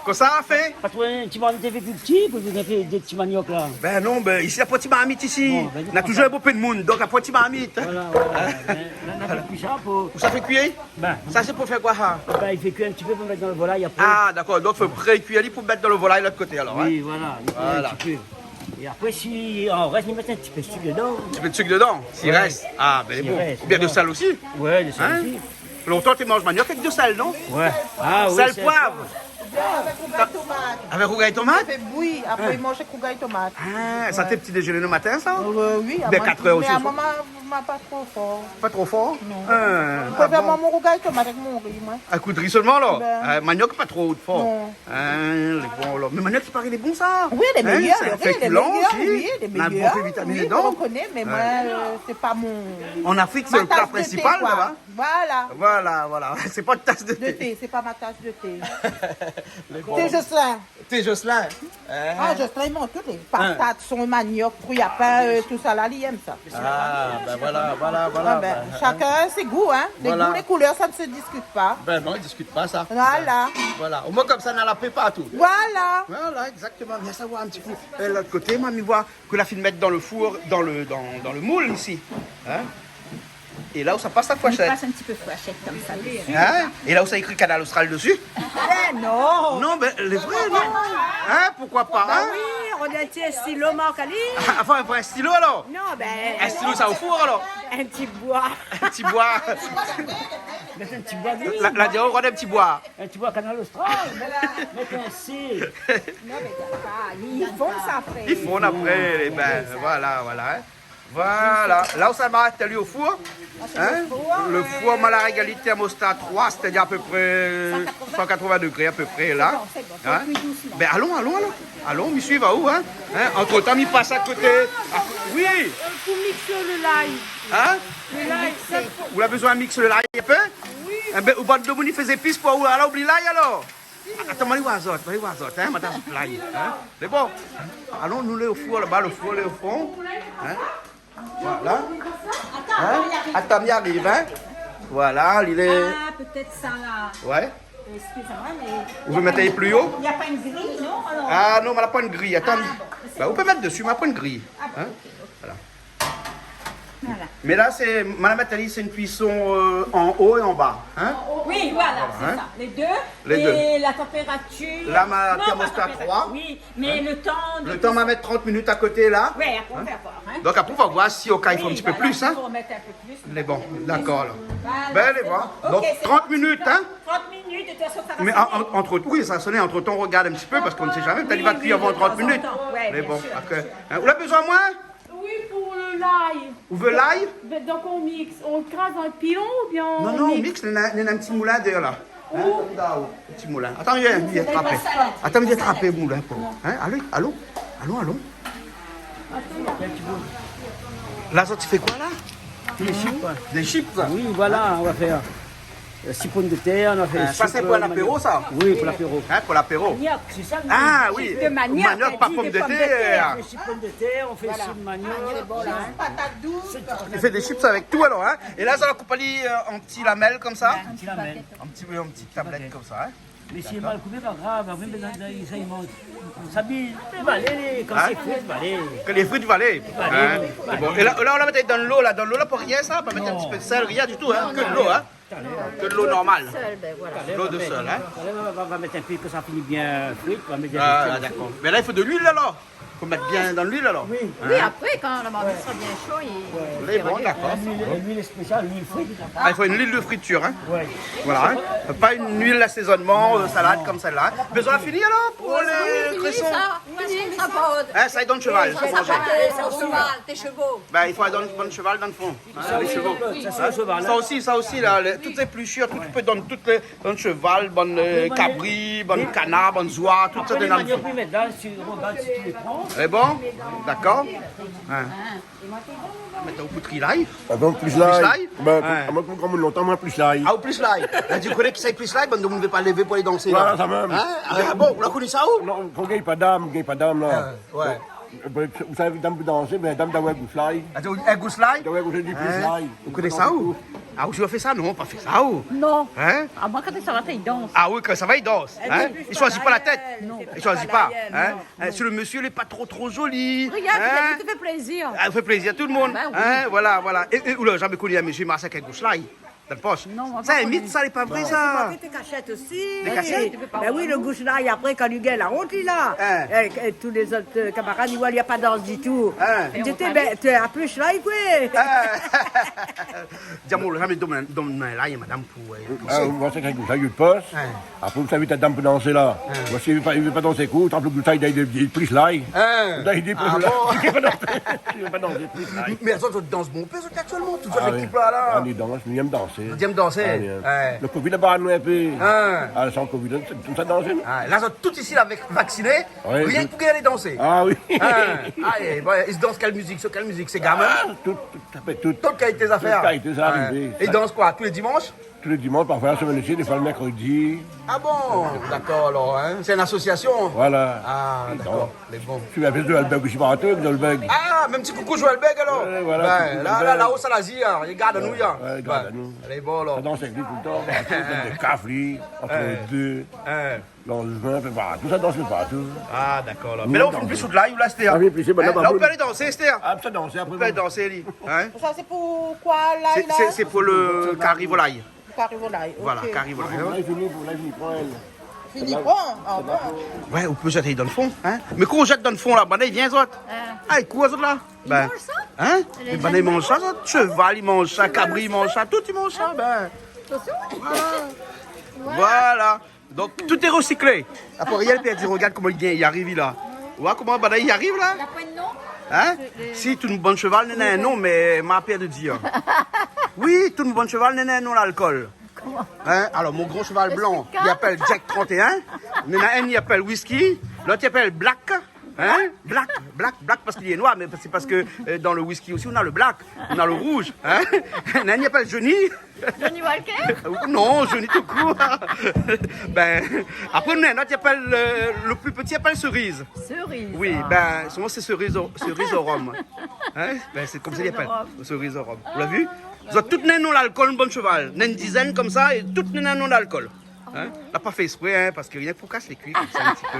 Kosa i fé ? Parske in ti marmit té fé pli pti, pou fé dé ti maniok la. Ben non, ben isi la poin ti marmit isi. Non, ben, na toujour in bonpé d'moun, donk la poin ti marmit. Voilà, voilà. Hein ? Ben, la, na fé kui sa pou... Pou sa fé kui ? Ben. Sa sé pou fé koi sa ? Ben, i fé kui in ti pé pou mèt dan le volay apré. Ah, dakor. Donk fo pré-kui ali pou mèt dan le volay lot koté alor, hein ? Oui, voilà. I fé kui in ti pé. É apré, si i rès, i mèt in ti pé de sik dedan. In ti pé de sik dedan, si i rès. Ouais. Ah, ben, si i rès, bon. Oubien de sèl osi. Ouais, de sèl osi. Hein ? Lontan, té manz maniok avèk de sèl, non ? Ouais. Ah oui, sèl, poiv. Avèk rougay tomat. Avèk rougay tomat ? I fé bouyir, apré i manz avèk rougay tomat. Ah, sa té pti déjeuner le matin, sa ? Euh, oui, mé a kat èr osi, mé a moin, ma, ma pa tro for. Pa tro for ? Non. Hein, ah bon. Mi préfèr mon rougay tomat avèk mon ri, moin. Avèk out ri solman, alor ? Ben. Euh, maniok pa tro for. Non. Hein, lé bon, alor. Mé maniok, i paré lé bon, sa. Oui, lé méyèr, lé méyèr, oui, lé méyèr. Na bonpé vitamine dedan. Oui, mi rekoné, mé moin, euh, sé pa mon, an Afrik, sé le pla prinsipal, laba. Voilà. Voilà, voilà. Sé pa in tas de té. De té, sé pa ma tas de té. Lé bon. Té Jocelyn. Té Jocelyn. Hein ? Ah, Jocelyn, i manz tout, lé patat, son maniok, fri a pin, euh, tout sa la, li èm sa. Ah, ben voilà, voilà, voilà. Ah ben, ben, chacun ses goûts, hein. Les goûts, les couleurs, ça ne se discute pas. Ben non, i diskit pa sa. Voilà. Voilà. Omoin konmsa, na la pé partou. Voilà. Voilà, exactement. Vien sa oir in ti kou. Euh, lot koté, moin mi voi ke la fine mèt dan le four, dan le, dan, dan le moul isi. Hein ? É la ou sa pas la fourchèt. On passe un petit peu fourchette comme ça dessus. Hein ? É la ou sa ékri Kanal Austral desi. Eh non ! Non, ben, lé vré, non ? Hein, poukoi pa, hein ? Bah oui, on a un petit stylo, Marc-Ali. Ah, anfin, in vré stilo, alor ? Non, ben, in stilo, sa o four, alor ? In ti boi. In ti boi. Mèt in ti boi, oui. La, la, di, on rod in ti boi. In ti boi Kanal Austral. Mèt in C. Non, mé i fon sa apré. I fon apré, é ben, voilà, voilà, hein. Voilà. La ou sa mèt ali o four, hein ? Le four, ma la réglé thermostat trois, c'est-à-dire à peu près cent quatre-vingts degrés à peu près, là. C'est bon, c'est bon. Hein ? Faut cuire doucement. Ben, alon, alon, alon. Alon, mi suiv aou, hein ? Hein ? Antretan, mi pas a koté. Ah, oui. Euh, pou mix le lay. Hein ? Le lay, sa, fo... Ou la bezoin mix le lay in pé ? Oui. Eh ben, ou bann demoun i fé zépis pou ou, la oubli lay, alor ? Atann, ma alé oir azot, ma alé oir azot, hein, madam, lay, hein. Mé bon, alon, nou lé o four laba, le four lé o fon, hein. Voilà. Hein ? Atann, mi ariv, hein. Voilà, li lé... Ah, pétèt sa la. Ouais. Excusez-moi, mais... Ou vé mèt ali pli o ? Il n'y a pas une grille, non ? Alors... Ah non, ma la poin gril. Atann. Ah, bon, c'est... Bin, ou pé mèt desi, ma la poin gril. Ah, bon, hein ? Ok, ok. Voilà. Voilà. Mé la, sé, madam Nathalie, sé in kuison, euh, an o é an ba, hein ? Oui, voilà, c'est ça. Voilà, hein ? Les deux. Les deux. Et la température... La, ma... Non, pas thermostat température, trois. Oui, mais le temps de... Le tan, ma mèt trant minit a koté, la. Ouais, après, on va voir, hein. Donk apré, nou va voir si o ka i fo in ti pé plis, hein. Oui, voilà, il faut mettre un peu plus. Mé bon, d'accord, alors. Voilà, c'est bon. Bin, alé voir. Ok, c'est bon. Donk trant minit, hein. Trente minutes, de toute façon, ça va sonner. Mé an, an, entre, oui, sa va soné. Entre-temps, nou rogard in ti pé, parske nou sé jamé. Pétèt li va kui avan trant minit. D'accord. Oui, oui, de temps en temps. Ouais, bien sûr, bien sûr. Mé bon, apré, hein, ou la bezoin amoin ? Oui, pour le l'ail. Ou vé l'ail ? Ben, donc on mixe, on le crache dans le pilon ou bien on mixe ? Non, non, on mixe, néna, néna in ti moulin dèrièr la. Hein ? Ou... Ti moulin. Atann, vien, vien trapé. Atann, vien trapé moulin pou... Hein ? Alé, alon, alon, alon. La, sa, ou fé koi la ? Des chips. Des chips, ça ? Oui, voilà, on va faire, euh, six pommes de terre, on va faire... Ah, ça, c'est pour l'apéro, ça ? Oui, pour l'apéro. Hein, pour l'apéro. Manioc, c'est ça, le... Ah oui. De manioc, manioc, pas pomme de terre. On fait six pommes de terre, on fait six manioc. Voilà. Patate douce. Ou fé des chips avec tout, alors, hein ? É la, sa la koup ali, euh, an ti lamèl konmsa. Ouais, an ti lamèl. An ti, an ti tablèt konmsa, hein ? Mé si lé mal koupé, pa grav, apré, mé dan, dan, sa i manz. Sa i pé valé, kan sé frit, valé. Kan lé frit, valé. Valé, hein ? Valé. Bon. É la, la, ou la mèt dan dolo, la. Dan dolo, la, pou rien, sa, pa mèt in ti pé de sèl, rien du tout, hein ? Non, non, non. Ke dolo, hein ? Ke dolo normal. Sèl, ben voilà. Dolo de sèl, hein ? Talèr, talèr, va, va, va mèt in pé ke sa fini bien frit, va mèt in pé de sèl osi. Ah, d'accord. Mé la, i fo de luil, alor. Fo mèt bien dan luil, alor. Oui. Hein ? Oui, apré, kan lo manzé sra bien sho, i... Lé bon, d'accord. Luil, luil spésial, luil frit. Ah, i fo in luil de fritir, hein. Ouais. Voilà, hein. Pa in luil d'asézonman, euh, salad konmsa la. Bezoin fini, alor, pou lé kréson ? Fini, sa, Paul. Hein, sa i done sheval, sa i manz. Sa, sa, sa, sa, sa, sa, sa. Ben, i fo done, done sheval dan le fon. Hein, sa osi, sa osi, la, le, tout lé plisir, tout i pé done, tout lé, bann sheval, bann, euh, kabri, bann kanar, bann zoi, tout sa, bann maniok, oui, mé la, si ou rogard, si ou pran. Lé bon ? D'accord. Hein. Mé ou pout lay ? Ah bon, plis lay ? Plis lay ? Ben, amoin, konm lontan, moin, plis lay. Ah, ou plis lay. Ben, ou koné kisa i plis lay, bann demoun i vé pa lévé pou alé dansé, la. Voilà, sa mèm. Hein ? Ah bon, ou la koni sa, ou ? Non, kan ou gingn pa dam, ou gingn pa dam, la. Ah, ouais. Ben, ou sa, dam pou dansé, mé dam i doi avoir gous lay. Ah, ou, in gous lay ? I doi avoir gous lay, di plis lay. Hein ? Ou koné sa, ou ? Ah, ou la fé sa ? Non, pa fé sa, ou ? Non. Hein ? Ah, moin, kan sa va, i dans. Ah oui, kan sa va, i dans. Hein ? I shoizi pa la tèt. Non. I shoizi pa. Hein ? Hein, si le mésyé lé pa tro, tro zoli. Hein ? Regarde, i fé plézir. Ah, i fé plézir tout le moun. Ben oui. Hein ? Voilà, voilà. É, é ou la jamé koni in mésyé i marsh avèk in gous lay dan le posh ? Non, moin la pa koni. Sa, imit sa, lé pa vré, sa. Moin té kashèt osi. Té kashèt ? Ben oui, le gous lay, apré, kan li gingn la ont, li la. Hein. É, é tout lé zot, euh, kamarad, i voi, li la pa dans ditou. Hein. Li té, ben, té a plis lay, koué. Hein. Di amoin, ou la jamé done, done lay, madam, pou, euh, pou... Ah, moin, sé kèk gous lay, i pos. Hein. Apré, ou sa invit la dam pou dansé, la. Hein. Bon, si li vé pa, li vé pa dansé, ékout, trap le gous lay, li done plis lay. Hein. Li done plis lay. Ah bon ? Li vé pa dansé, li vé pa dansé, plis lay. Mé zot, zot i dans bonpé, zot, aktièlman, tout zot lékip la, la. Ah oui. Ah, nou i dans, nou i èm dansé. Zot i èm dansé. Ah oui, hein. Ouais. Le covid la bar anou in pé. Hein. Ah, san covid, nou sa dansé, non ? Ah, la, zot tout isi, la, avèk vaksiné, rienk pou gingn alé dansé. Ah oui. Hein. Ah, é, bon, i dans kèl mizik, sir kèl mizik, séga mèm ? Ah, tout, tout, sa i fé tout. Tout kalité zafèr. Tout kalité, sa i ariv. Hein. É i dans koi, tou lé dimansh ? Tou lé dimansh, parfoi la semèn osi, défoi le mèrkredi. Ah bon, d'accord, alors, hein, c'est une association. Voilà. Ah, d'accord, lé bon. Suiv la fièst de Joëlberg osi, partou, Joëlberg. Ah, mèm ti koukou Joëlberg, alors. Ouais, voilà, ti koukou Joëlberg. Ben, la, la, la-o, sa la zi, hein, i gard anou, hein. Ouais, ouais, i gard anou. Ben, lé bon, alors. Sa i dans avèk li toultan, partou, dan le kaf, li, entre deux. Hein. Dans le vin, in pé partou, sa i dans in pé partou. Ah, d'accord, alors. Mé la, ou fé plis sou de lay, ou la, Esther ? Ah oui, plis, ben, la, ou pé alé dansé, Esther. Ah, sa i dans apré. Ou pé alé dansé, li. Hein ? Sa, sé pou koi, la, la ? Sé, sé, sé pou le kari volay. Kari volay, ok. Voilà, kari volay, hein. La, fini, la, fini pran, èl. Fini pran, ah bon. Ouais, ou pé zèt dan le fon, hein. Mé kan ou zèt dan le fon, la, banna i vien, zot. Ah. Ah, i kour, zot, la. I manz sa ? Hein ? Lé zanimal i manz sa, zot. Sheval i manz sa, kabri i manz sa, tout i manz sa, ben. Atansion. Voilà. Voilà. Donk, tout lé resiklé. Apré, Ariel, pi li di, rogard koman li gingn, li ariv, li la. Ou oi koman banna i ariv, la ? La poin de non ? Hein ? Si, tout bann sheval néna in non, mé ma pèr de dir. Oui, tout bann sheval néna in non lalkol. Koman ? Hein ? Alor, mon gran sheval blan, li apèl Jack trente et un. Néna inn, li apèl Whisky. Lot, li apèl Black. Hein ? Black, Black, Black, parske li lé noir, mé sé parske, euh, dan le whisky osi, néna le black, néna le rouz, hein ? Néna inn, li apèl Johnny. Johnny Walker ? Non, Johnny tout kour. Ben, apré, néna in lot, li apèl, euh, le pli pti, li apèl Cerise. Cerise, ah. Oui, ben, souvan, sé Cerise au, Cerise au rhum. Hein ? Ben, sé konmsa li apèl. Cerise au rhum. Cerise au rhum. Ou la vi ? Ah, oui. Zot tout néna in non lalkol, in bann sheval. Néna in dizèn konmsa, é tout néna in non lalkol. Hein ? La pa fé ésprè, hein, parske rienk pou kas lé kui konmsa in ti pé.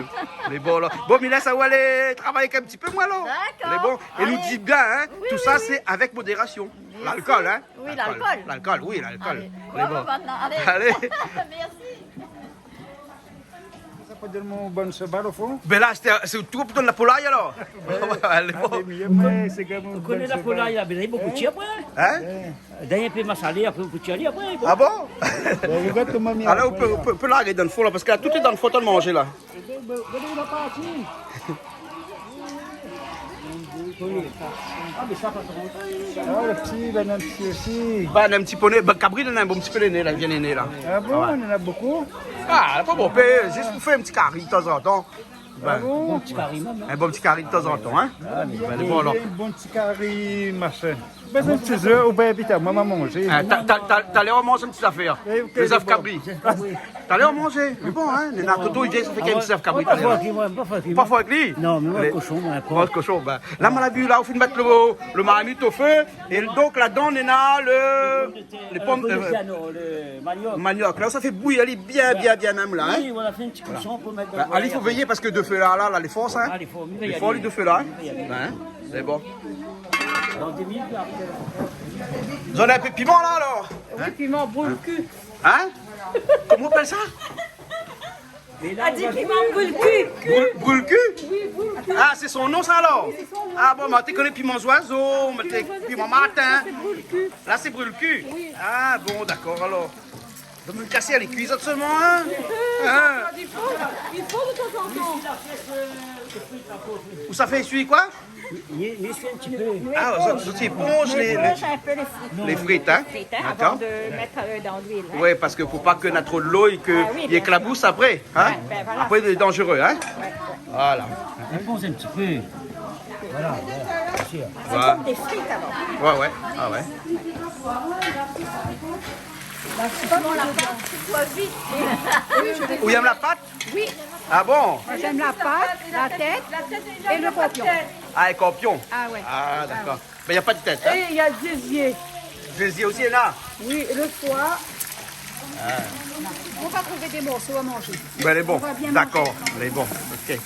Mé bon, alor. Bon, mi lès aou alé travay in ti pé, moin, alor. Dakor. Mé bon, é nou di bien, hein, tousa sé avèk modérasion. Lalkol, hein ? Oui, lalkol. Lalkol, oui, lalkol. Alé. Mé bon. Alé. Mèrsi. Sa pa donn mon bann shobal o fon ? Bin la, sé, sé tou pou donn la polay, alor. Ouais. Alé, bon. Alé, mé sé kan mèm ou koné la polay la, bin, i fo bonpé tir apré. Hein ? Dèryèr in pé masalé, apré ou pé tir ali apré, bon. Ah bon ? Bon, ou gard koman mi... Alor, ou pé, ou pé, ou pé larg dan fon la, parske la tout lé dan fon, tan manzé la. Ah, mé sa pa tro. Ah, lo ti, bin, in ti osi. Bin, in ti pé né, bin, kabri, néna in bon ti pé lé né la, vien lé né la. Ah bon, néna bonpé ? Ah, la pa bonpé, zis pou fé in ti kari tanzantan. Ah bon ? Bon ti kari, mèm, hein. In bon ti kari tanzantan, hein. Ah, mé bon, alor. In bon ti kari, machin. Bin, sé in ti zèf, ou pa invit amoin, ma manzé. Ah, ta, ta, ta, talèr ou manz in ti zafèr. Lé zèf kabri. Talèr ou manz. Mé bon, hein, néna koto i vien, sa fé in ti zèf kabri talèr. Pa fé avèk li, moin, pa fé avèk li. Pa fé avèk li. Non, mé moin, koshon, moin, pa. Moin, koshon, bin. La, moin la vi la, ou fine mèt lo, lo marmit o fé. É donk, ladan, néna lo, lé pom, euh, lo maniok. Maniok. La, sa fé bouyir ali bien, bien, bien mèm la, hein. Oui, voilà, fé in ti kouson pou mèt dan lo... Alé, i fo véyé parske do fé la, la, la, lé for, hein. Ah, lé for, mi vé alé. Lé for, lé do fé la, hein. Mi vé alé. Hein, sé bon. Dan dé minit, la. Zot néna in pé piman la, alor ? Oui, piman brûle-cul. Hein ? Koman i apèl sa ? Mé la, la di piman brûle-cul. Brûle, brûle-cul ? Oui, brûle-cul. Ah, sé son non, sa, alor ? Oui, sé son non. Ah bon, moin té koné piman zoizo, moin té piman martin. Sa, sé brûle-cul. La, sé brûle-cul. Oui. Ah bon, dakor, alor. Zot i kas lé kui solman, hein ? Hein ? I fo, i fo de tanzantan. Ou sa fé ésuiy koi ? Mi, mi ésuiy in ti pé. Ah, zot, zot i éponz lé, lé, lé frit, hein ? Lé frit, hein, avan de mèt, euh, dan luil, hein. Ouais, parske fo pa ke néna tro dolo é ke i éklabous apré, hein ? Ah oui, bin voilà. Apré, lé danzéré, hein ? Ouais, ouais. Voilà. Éponz in ti pé. Voilà, voilà, bien sir. Sé konm dé frit, alor. Ouais, ouais. Ah ouais. Sinon, la pat, sé tro vit. Ou i èm la pat ? Oui. Ah bon ? Moin, mi èm la pat, la tèt é lo korpion. Ah, é korpion. Ah ouais. Ah, dakor. Mé na pa de tèt, hein ? É na zézié. Zézié osi, néna ? Oui, é lo foi. Ah. Nou va trouv dé morso a manzé. Bin, lé bon. Nou va bien manzé. Dakor, lé bon. Ok.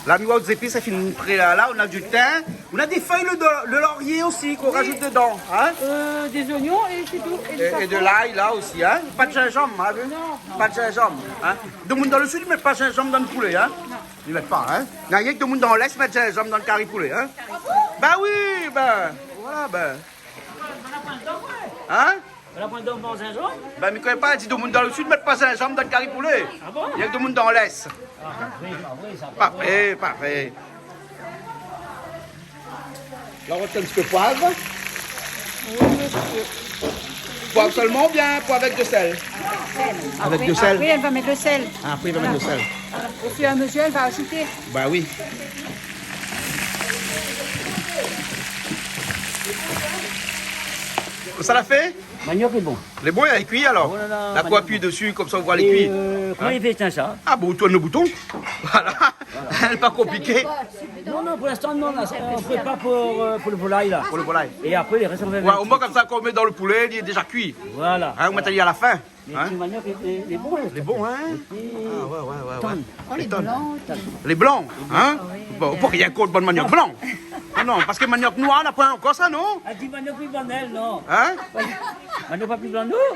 La, mi oi zépis, sa fine pré la. La, néna di tin. Néna dé fèy de, de lorié osi k'ou razout dedan, hein ? Euh, dé zoignon é sé tou. É, é de lay, la osi, hein ? Pa de zinzanm, hein, vu ? Non, non. Pa de zinzanm, hein ? Domoun dan lo sid i mèt pa zinzanm dan lo poulé, hein ? Non. I mèt pa, hein ? Na rienk domoun dan lès i mèt zinzanm dan lo kari poulé, hein ? Bin oui, bin, voilà, bin. Hein ? Ou la pran dan mon zinzanm ? Bin, mi koné pa, di domoun dan lo sid i mèt pa zinzanm dan lo kari poulé. Ah bon ? Rienk domoun dan lès. Ah, pa vré, pa vré, sa, pa vré. Pa vré, pa vré. La, ou va mèt in ti pé poiv. Oui, mésyé. Poiv solman oubien poiv avèk do sèl ? Avèk do sèl. Apré, apré, èl va mèt lo sèl. Ah, apré, èl va mèt lo sèl. Voilà. O fur é a mezur, èl va azouté. Ba oui. Sa la fé ? Maniok lé bon. Lé bon, lé kui alor ? Oh la la, maniok lé bon. La koi apiy dési, konmsa ou voi lé kui. É, euh, koman i fé sa ? Ah bon, ou tourn lo bouton. Voilà. Voilà. Lé pa konpliké. Non, non, pou linstan, non, la, nou prépar pou, euh, pou lo volay, la. Pou lo volay. É apré, lé rès, nou va mèt... Ouais, omoin konmsa, kan ou mèt dan lo poulé, li lé déza kui. Voilà, voilà. Hein, ou mèt ali a la fin. Mé ti maniok lé, lé, lé bon, la. Lé bon, hein ? Lé bon. Ah ouais, ouais, ouais, ouais. Lé blan. Lé blan, hein ? Ah oui, oui. Bon, ou pé rien kont bann maniok blan. Non, non, parske maniok noir, na poin ankor sa, non ? Ah, di maniok pli blan, èl, non. Hein ? Maniok pa pli blan, non.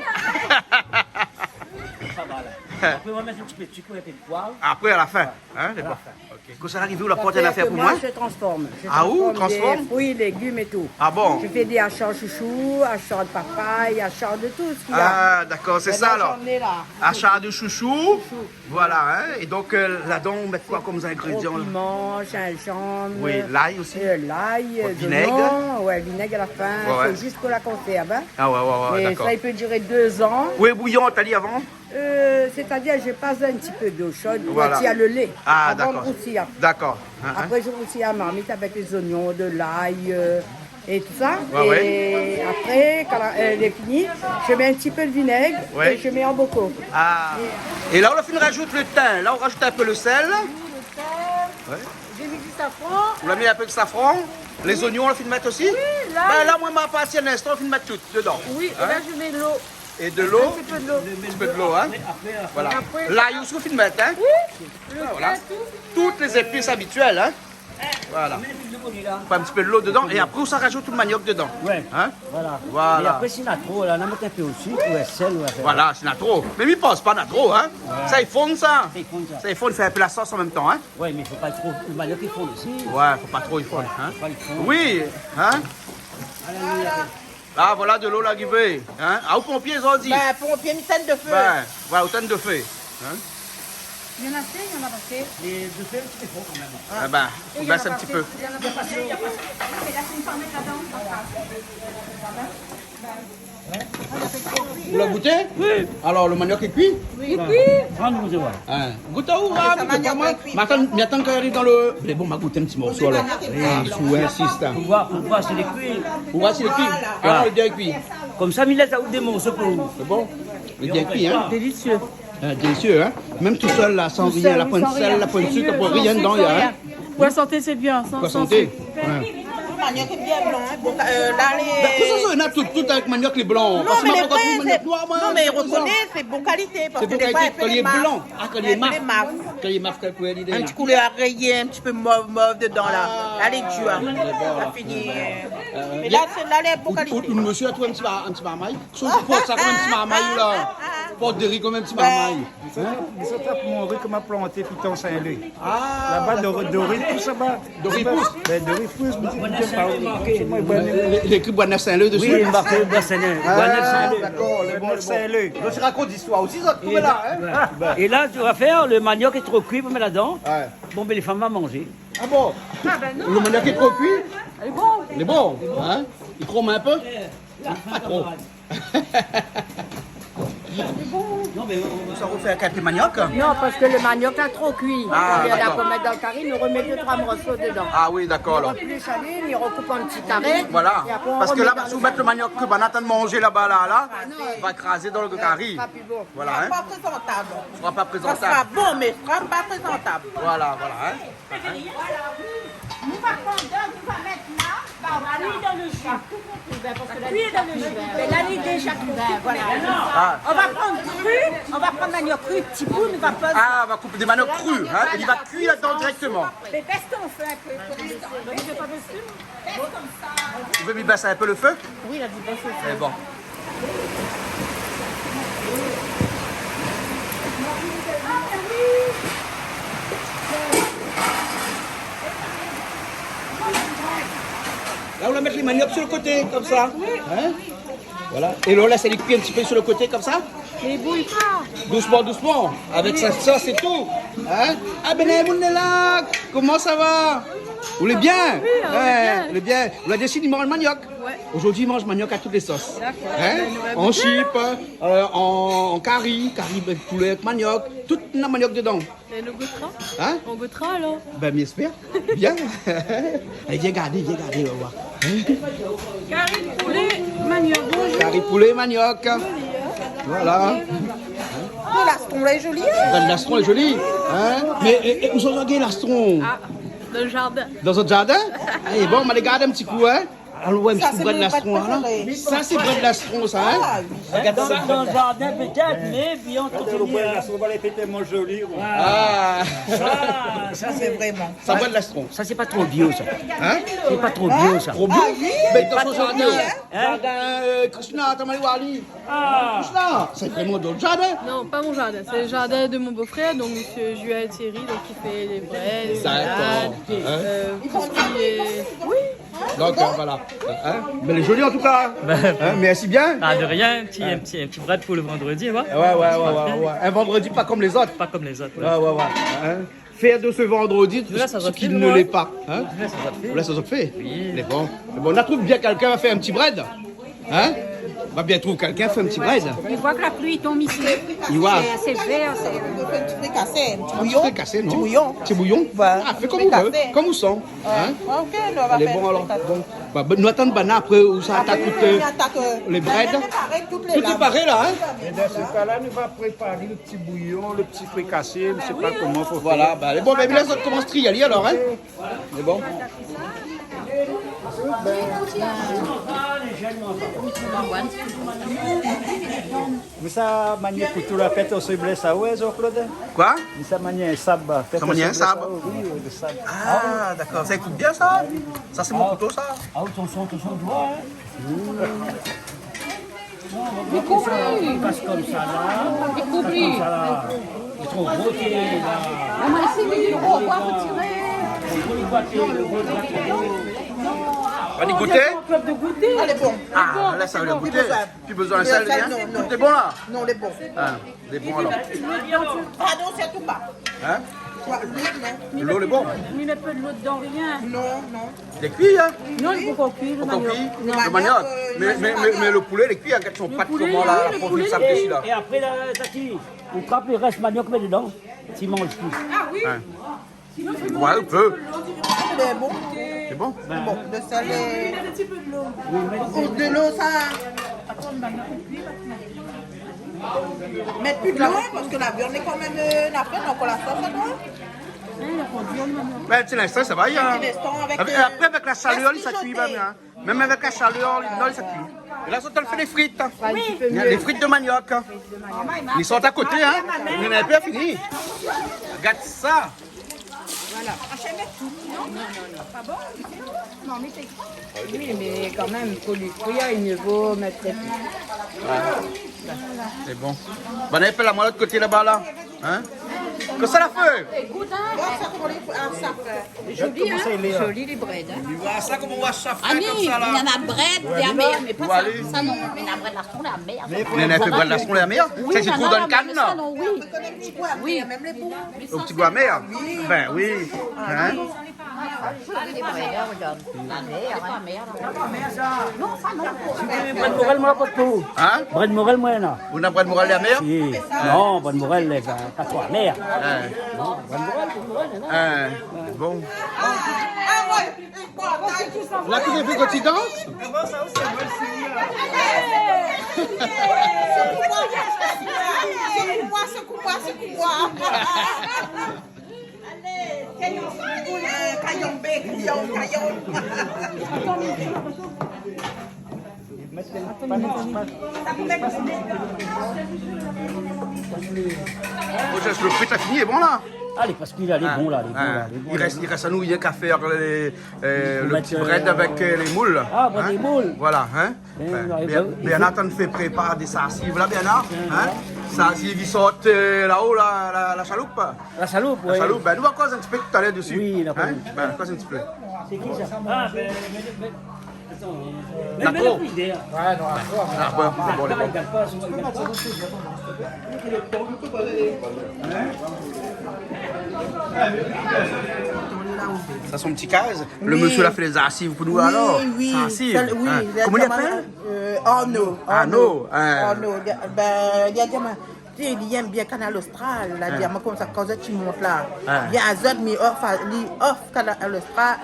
Sa va, la. Apré, nou va mèt in ti pé de sik, in pé de poiv. Apré, a la fin. Hein, lé bon. A la fin. Ok. Kan sa la arivé, ou la port in nafèr pou moin ? Moi, je transforme. Je transforme des fruits, légumes et tout. Ah bon ? Je fais des hachoirs chouchou, hachoirs de papaye, hachoirs de tout ce qu'il y a. Ah, dakor, sé sa alor. Maintenant, j'en ai là. Hachoir de chouchou. Chouchou. Voilà, hein. É donk, euh, ladan, ou mèt koi konm zingrédian, la ? Gro piman, zinzanm, euh, lay osi. Oui, lay osi. Vinèg. Vinèg, zoignon, ouais, vinèg a la fin. Ouais, ouais. Sé zis pou la konsèrv, hein. Ah ouais, ouais, ouais, dakor. Mé sa, i pé diré dé zan. Ou fé bouyi ali avan ? Euh, c'est-à-dire, je passe un petit peu d'eau chaude pour attirer le lait avant de roussir. Voilà. Ah, dakor. Dakor. Hein, hein. Après, je roussir la marmite avec les oignons, de l'ail, euh, et tout ça. Ouais, ouais. Et après, quand la, euh, elle est finie, je mets un petit peu de vinaigre et je mets en bocaux. Ouais. Ah. É la, ou la fine razout lo tin. La, ou razout in pé lo sèl. Oui, le sel. Ouais. J'ai mis du safran. Ou la mèt in pé de safran. Lé zoignon, ou la fine mèt osi ? Oui, la. Bin la, moin, ma parti in instan, ou la fine mèt tout dedan. Hein ? Oui, é la, je mets l'eau. Et de l'eau. Un petit peu de l'eau. Un petit peu de l'eau, hein. Voilà. Après, là, il y a ce qu'on fait de mettre, hein. Oui. Voilà. Tout. Toutes les épices habituelles, hein. Voilà. Fé in ti pé dolo dedan é apré ou sa razout tout lo maniok dedan. Ouais. Hein ? Voilà. Voilà. É apré, si na tro, la, nou mèt in pé osi, ou in sèl, ou in sèl. Voilà, si na tro. Mé mi pans pa na tro, hein. Ouais. Sa i fonn, sa. Sa i fonn, sa. Sa i fonn, i fé in pé la sos an mèm tan, hein. Ouais, mé fo pa tro, lo maniok i fonn osi. Ouais, fo pa tro i fonn, hein. Fo pa i fonn. Oui, hein. Alléluia. Ah, voilà, dolo la arivé, hein. Ah, ou pompié, zot i di. Bin, pompié, mi tann do fé. Bin, voilà, ou tann do fé, hein. Il y en a assez, il y en a pas assez. Et de faire un petit effort quand même. Ah bin, fo bès in ti pé. Il y en a pas assez, il y a pas assez. Non, mais là, c'est une farine là-dedans, ça passe. Ou la gouté ? Oui. Alor, lo maniok lé kui ? Oui. Pran, nou va oir. Hein. Gout aou, ah, gout pa moin. Mé atann, mé atann kan i ariv dan lo... Mé bon, ma gout in ti morso alor. Ah, si ou insist, hein. Pou oir, pou oir si lé kui. Pou oir si lé kui. Voilà. Ah, lé bien kui. Konmsa, mi lès aou dé morso pou ou. Lé bon ? Lé bien kui, hein ? Délicieux. Ah, délicieux, hein ? Mèm tousèl la, san rien, la poin d'sèl, la poin d'sik, la poin rien dedan, hein ? Pou la santé, c'est bien, sans, sans sucre. Pou la santé. Ouais. Maniok lé bien blan, hein. Bon, euh, la, lé... Bin, kosa sa, néna tout, tout avèk maniok lé blan. Non, mé lé vré, maniok noir, moin, non, mé i rokoné, sé bon kalité, parske défoi, kan lé blan, ah, kan lé maf. Kan lé maf, kèl koulèr li lé la ? In ti koulèr rayé, in ti pé mov, mov dedan, la. Ah, lé dir, hein. Lé bon, la. La fini, euh, mé la, sèl-la, lé bon kalité. Ou, ou, ou, mésyé la trouv in ti ba-, in ti marmay. Sa, sé pou sa, konm in ti marmay, la. Pou dori konm in ti marmay. Mé sa, mé sa, sa pou mon ri ke ma planté pitan Sin-Lé. Ah, dakor. Laba, dori, dori i pous laba. Dori i pous. Bin, dori i pous, mé sé pa... Lé, lé ékri Bois-Neuf Saint-Leu dési. Oui, marké Bois-Neuf Saint-Leu. Ah, dakor, lé bon, lé bon. Bois-Neuf Saint-Lé. Donk, i rakont listoir osi, zot, tout la, hein. É la, tu vas faire le manioc est trop cuit, pou mèt ladan. Ouais. Bon, bin, lé fanm va manzé. Ah bon ? Ah bin non. Lo maniok lé tro kui ? Lé bon. Lé bon, hein ? I krom in pé ? Pa tro. Sa ou fé avèk in pé maniok ? Non, parske lo maniok la tro kui. Ah, dakor. Ou vien la mèt dan lo kari, nou romèt dé troi morso dedan. Ah oui, dakor, alor. Nou replis ali, nou rekoup an ti karé. Voilà. É apré, nou romèt dan lo kari. Parske la, si ou mèt lo maniok ke banna la manzé laba la, la, va krazé dan lo kari. Ah non, pa pli bon. Voilà, hein. Sra pa prézantab. Sra pa prézantab. Sa sra bon, mé sra pa prézantab. Voilà, voilà, hein. Nou va pran, nou va mèt la, nou va kui dan lo ji. Kui dan lo ji. Mé la, li lé déza kui. Bin, voilà. Ah. Nou va pran kri, nou va pran maniok kri, ti bout, nou va pa... Ah, nou va koup dé maniok kri, hein, é li va kui ladan dirèkteman. Mé bès ton fé in pé, pou linstan. Sé pa posib. Ou vé mi bès in pé lo fé ? Oui, la di bès lo fé. Sé bon. La, ou la mèt lé maniok su lo koté, konmsa. Hein ? Voilà. É la, ou lès ali kui in ti pé su lo koté, konmsa. Mé bouy pa. Dousman, dousman, avèk sa sos é tou. Hein ? Ah, bin, moun lé la. Koman sa va ? Ou lé bien ? Oui, on est bien. Hein, lé bien. Ou la désid i manz maniok. Ouais. Zordi i manz maniok a tout lé sos. Dakor. Hein ? Bin, nou va gouté, alor. An chip, euh, an, an kari, kari, bin, poulé avèk maniok. Tout na maniok dedan. É nou goutra ? Hein ? Nou goutra, alor. Bin, mi èspèr. Bien. Alé, vien gardé, vien gardé, nou va oir. Kari poulé, maniok, bonjour. Kari poulé, maniok. Voilà. Oh, lastron la lé zoli, hein ? Bin, lastron lé zoli, hein ? Mé, é, é, ousa zot la gingn lastron ? Ah, dan lo zardin. Dan zot zardin ? É bon, ma alé gard in ti kou, hein ? Alor, ouais, in ti kou brèd lastron, la. Sa, sé brèd lastron, sa, hein ? Ah oui. Regard sa. Dan lo zardin, pétèt, mé bien antretenu, hein. Lastron, voilà, lé tèlman zoli, ouais. Ah. Sa, sa, sé vréman. Sa, brèd lastron. Sa, sé pa tro bio, sa. Hein ? Sé pa tro bio, sa. Tro bio ? Ah oui ? Mé dan son zardin, hein ? Zardin, euh, Krishna, atann, ma alé oir ali. Ah. Krishna, sé vréman dan lo zardin ? Non, pas mon jardin. C'est le jardin de mon beau-frère, donc monsieur Juel Thierry, donc qui fait les brèdes, les salades, euh, tout ce qui est... Dakor. Hein ? Oui. Donk, euh, voilà. Hein ? Mé lé zoli an tou ka. Bin, hein, mèrsi bien. Ah, de rien, in ti, in ti, in ti brèd pou lo vandredi, ouais. Ouais, ouais, ouais, ouais, ouais. In vandredi pa konm lé zot. Pa konm lé zot, ouais. Ouais, ouais, ouais. Hein ? Faire de ce vendredi ce qui ne l'est pas. Hein ? Ou lès sa zot fé. Oui. Mé bon. Mé bon, nou va trouv bien kèlkin va fé in ti brèd. Hein ? Nou va bien trouv kèlkin fé in ti brèd. I voi ke la pli i tonm isi. I voi. Sé, sé vèr, sé... In ti frikasé, in ti bouyon. In ti frikasé, non ? Ti bouyon. Ti bouyon. Voilà. Ah, fé konm ou vé, konm ou san. Hein ? Ouais, ok, nou va fé in frikasé. Alé, bon, alor, bon. Ba, ba, nou atann banna apré, ou sa atak tout, euh, lé brèd. Apré, nou atak, euh, tout lé paré la, hein ? Tout lé paré la. É dan se ka-la, nou va prépar lo ti bouyon, lo ti frikasé, mi sé pa koman fo fé. Voilà, ba, alé, bon, bin, la, zot i komans triy ali, alor, hein ? Mé bon. Ou sa manié pou tout la fèt, ou sé blès, a oué, Jean-Claude ? Koi ? Ou sa manié in sab, fèt, ou sé blès, sab. A oui, le sab. A, dakor. Sa i koup bien, sa ? Sa, sé mon kouto, sa. A, atansion, atansion, tu vois, hein. Li koup, li. Pas konmsa la. Li koup, li. Pas konmsa la. Lé tro gro, lé la. Mé moin osi, mi di, o, ou va rotiré. Ou va gouté ? Lé bon. A, la, sa va gouté. Pi bezoin. Pi bezoin sèl, rien ? Non, non. Tout lé bon, la ? Non, lé bon. A, lé bon, alor. Pardon, sirtou pa. Hein ? Koi, lo, non. Lo, lé bon. Mi mèt pa dolo dedan, rien. Non, non. Lé kui, hein ? Non, lé pankor kui, lo maniok. Pankor kui, lo maniok. Mé, mé, mé, mé lo poulé, lé kui, hein, gard son pat, koman la, la profil sa dési la. É apré, la, sa ki, ou trap lo rès maniok, mèt dedan. Ti manz pi. A oui. Ouais. Ouais, ou pé. Lé bon. Lé bon ? Bon, lo sèl é... Ou dolo, sa. Mèt pi dolo, parske la viann lé kan mèm, euh, na pèn ankor la sos, non ? Bin, ti linstan, sa va, hein. Ti linstan avèk, apré, euh, avèk la shalèr, sa i kui, bin, hein. Mèm avèk la shalèr, non, sa i kui. É la, sa i fé dé frit, hein. Oui. Dé frit de maniok, hein. Li sort a koté, hein. Li na pa fini. Gard sa. Voilà. Non, non, non. Oui, mé kan mèm, pou li kui, i vo myé mèt lé frit. Ouais. Sé bon. Bon, alé, fé la, moin, lot koté laba, la. Hein ? Kosa la fé ? Ékout, hein. Bon, sa, koman i fo, ah, sa fé. Zoli, hein ? Zoli, lé brèd, hein. Ou voi sa, koman ou voi sa fé konmsa la. Néna brèd lé amèr, mé pa sa. Sa non, néna brèd la son lé amèr. Néna in pé brèd la son lé amèr. Oui, sa, sé néna, tro dan lo mé kan, sa non, oui. Oui. Lo ti gou amèr. Bin oui. Hein ? Ah, lé brèd, regard. Amèr. Non, sa non. Brèd morèl, moin la pa pou. Hein ? Brèd morèl, moin la. Ou na brèd morèl lé amèr ? Si. Non, brèd morèl lé, pa tro amèr. Hein. Non, brèd morèl, brèd morèl, non. Hein. Bon. La, tout lé fé kan ti dans. Sekou moin, sekou moin, sekou moin. Alé, kayon, kayon, kayon, kayon. Bon, sé lo frit la fini, lé bon la. Alé, parske la lé bon la, lé bon la, lé bon la. I rès, i rès anou rienk a fé lé, euh, lo ti brèd avèk, euh, lé moul. Ah, brèd é moul. Voilà, hein. Bin, Bernard, tann fé prépar dé sarsiv la, Bernard, hein. Sarsiv i sort, euh, la-o la, la, la shaloup. La shaloup, oui. La shaloup, bin, nou va koz in ti pé talèr dési. Oui, dakor. Hein ? Bin, koz in ti pé. Sé ki sa ? Ah, bin, bin, bin, atann, euh, la po. Ouais, non, la po. La po, bon, lé bon. Sa son ti kaz. Lo mésyé la fé lé zarsiv pou nou, alor. Oui, oui. Zarsiv. Sa, oui, hein. Koman i apèl ? Euh, Arnaud. Arnaud, hein. Arnaud, bin, li la di amoin, té, li èm bien Kanal Austral, la di amoin konmsa, kan zot i mont la. Hein. Bien, azot, mi ofr, li ofr Kanal Austral,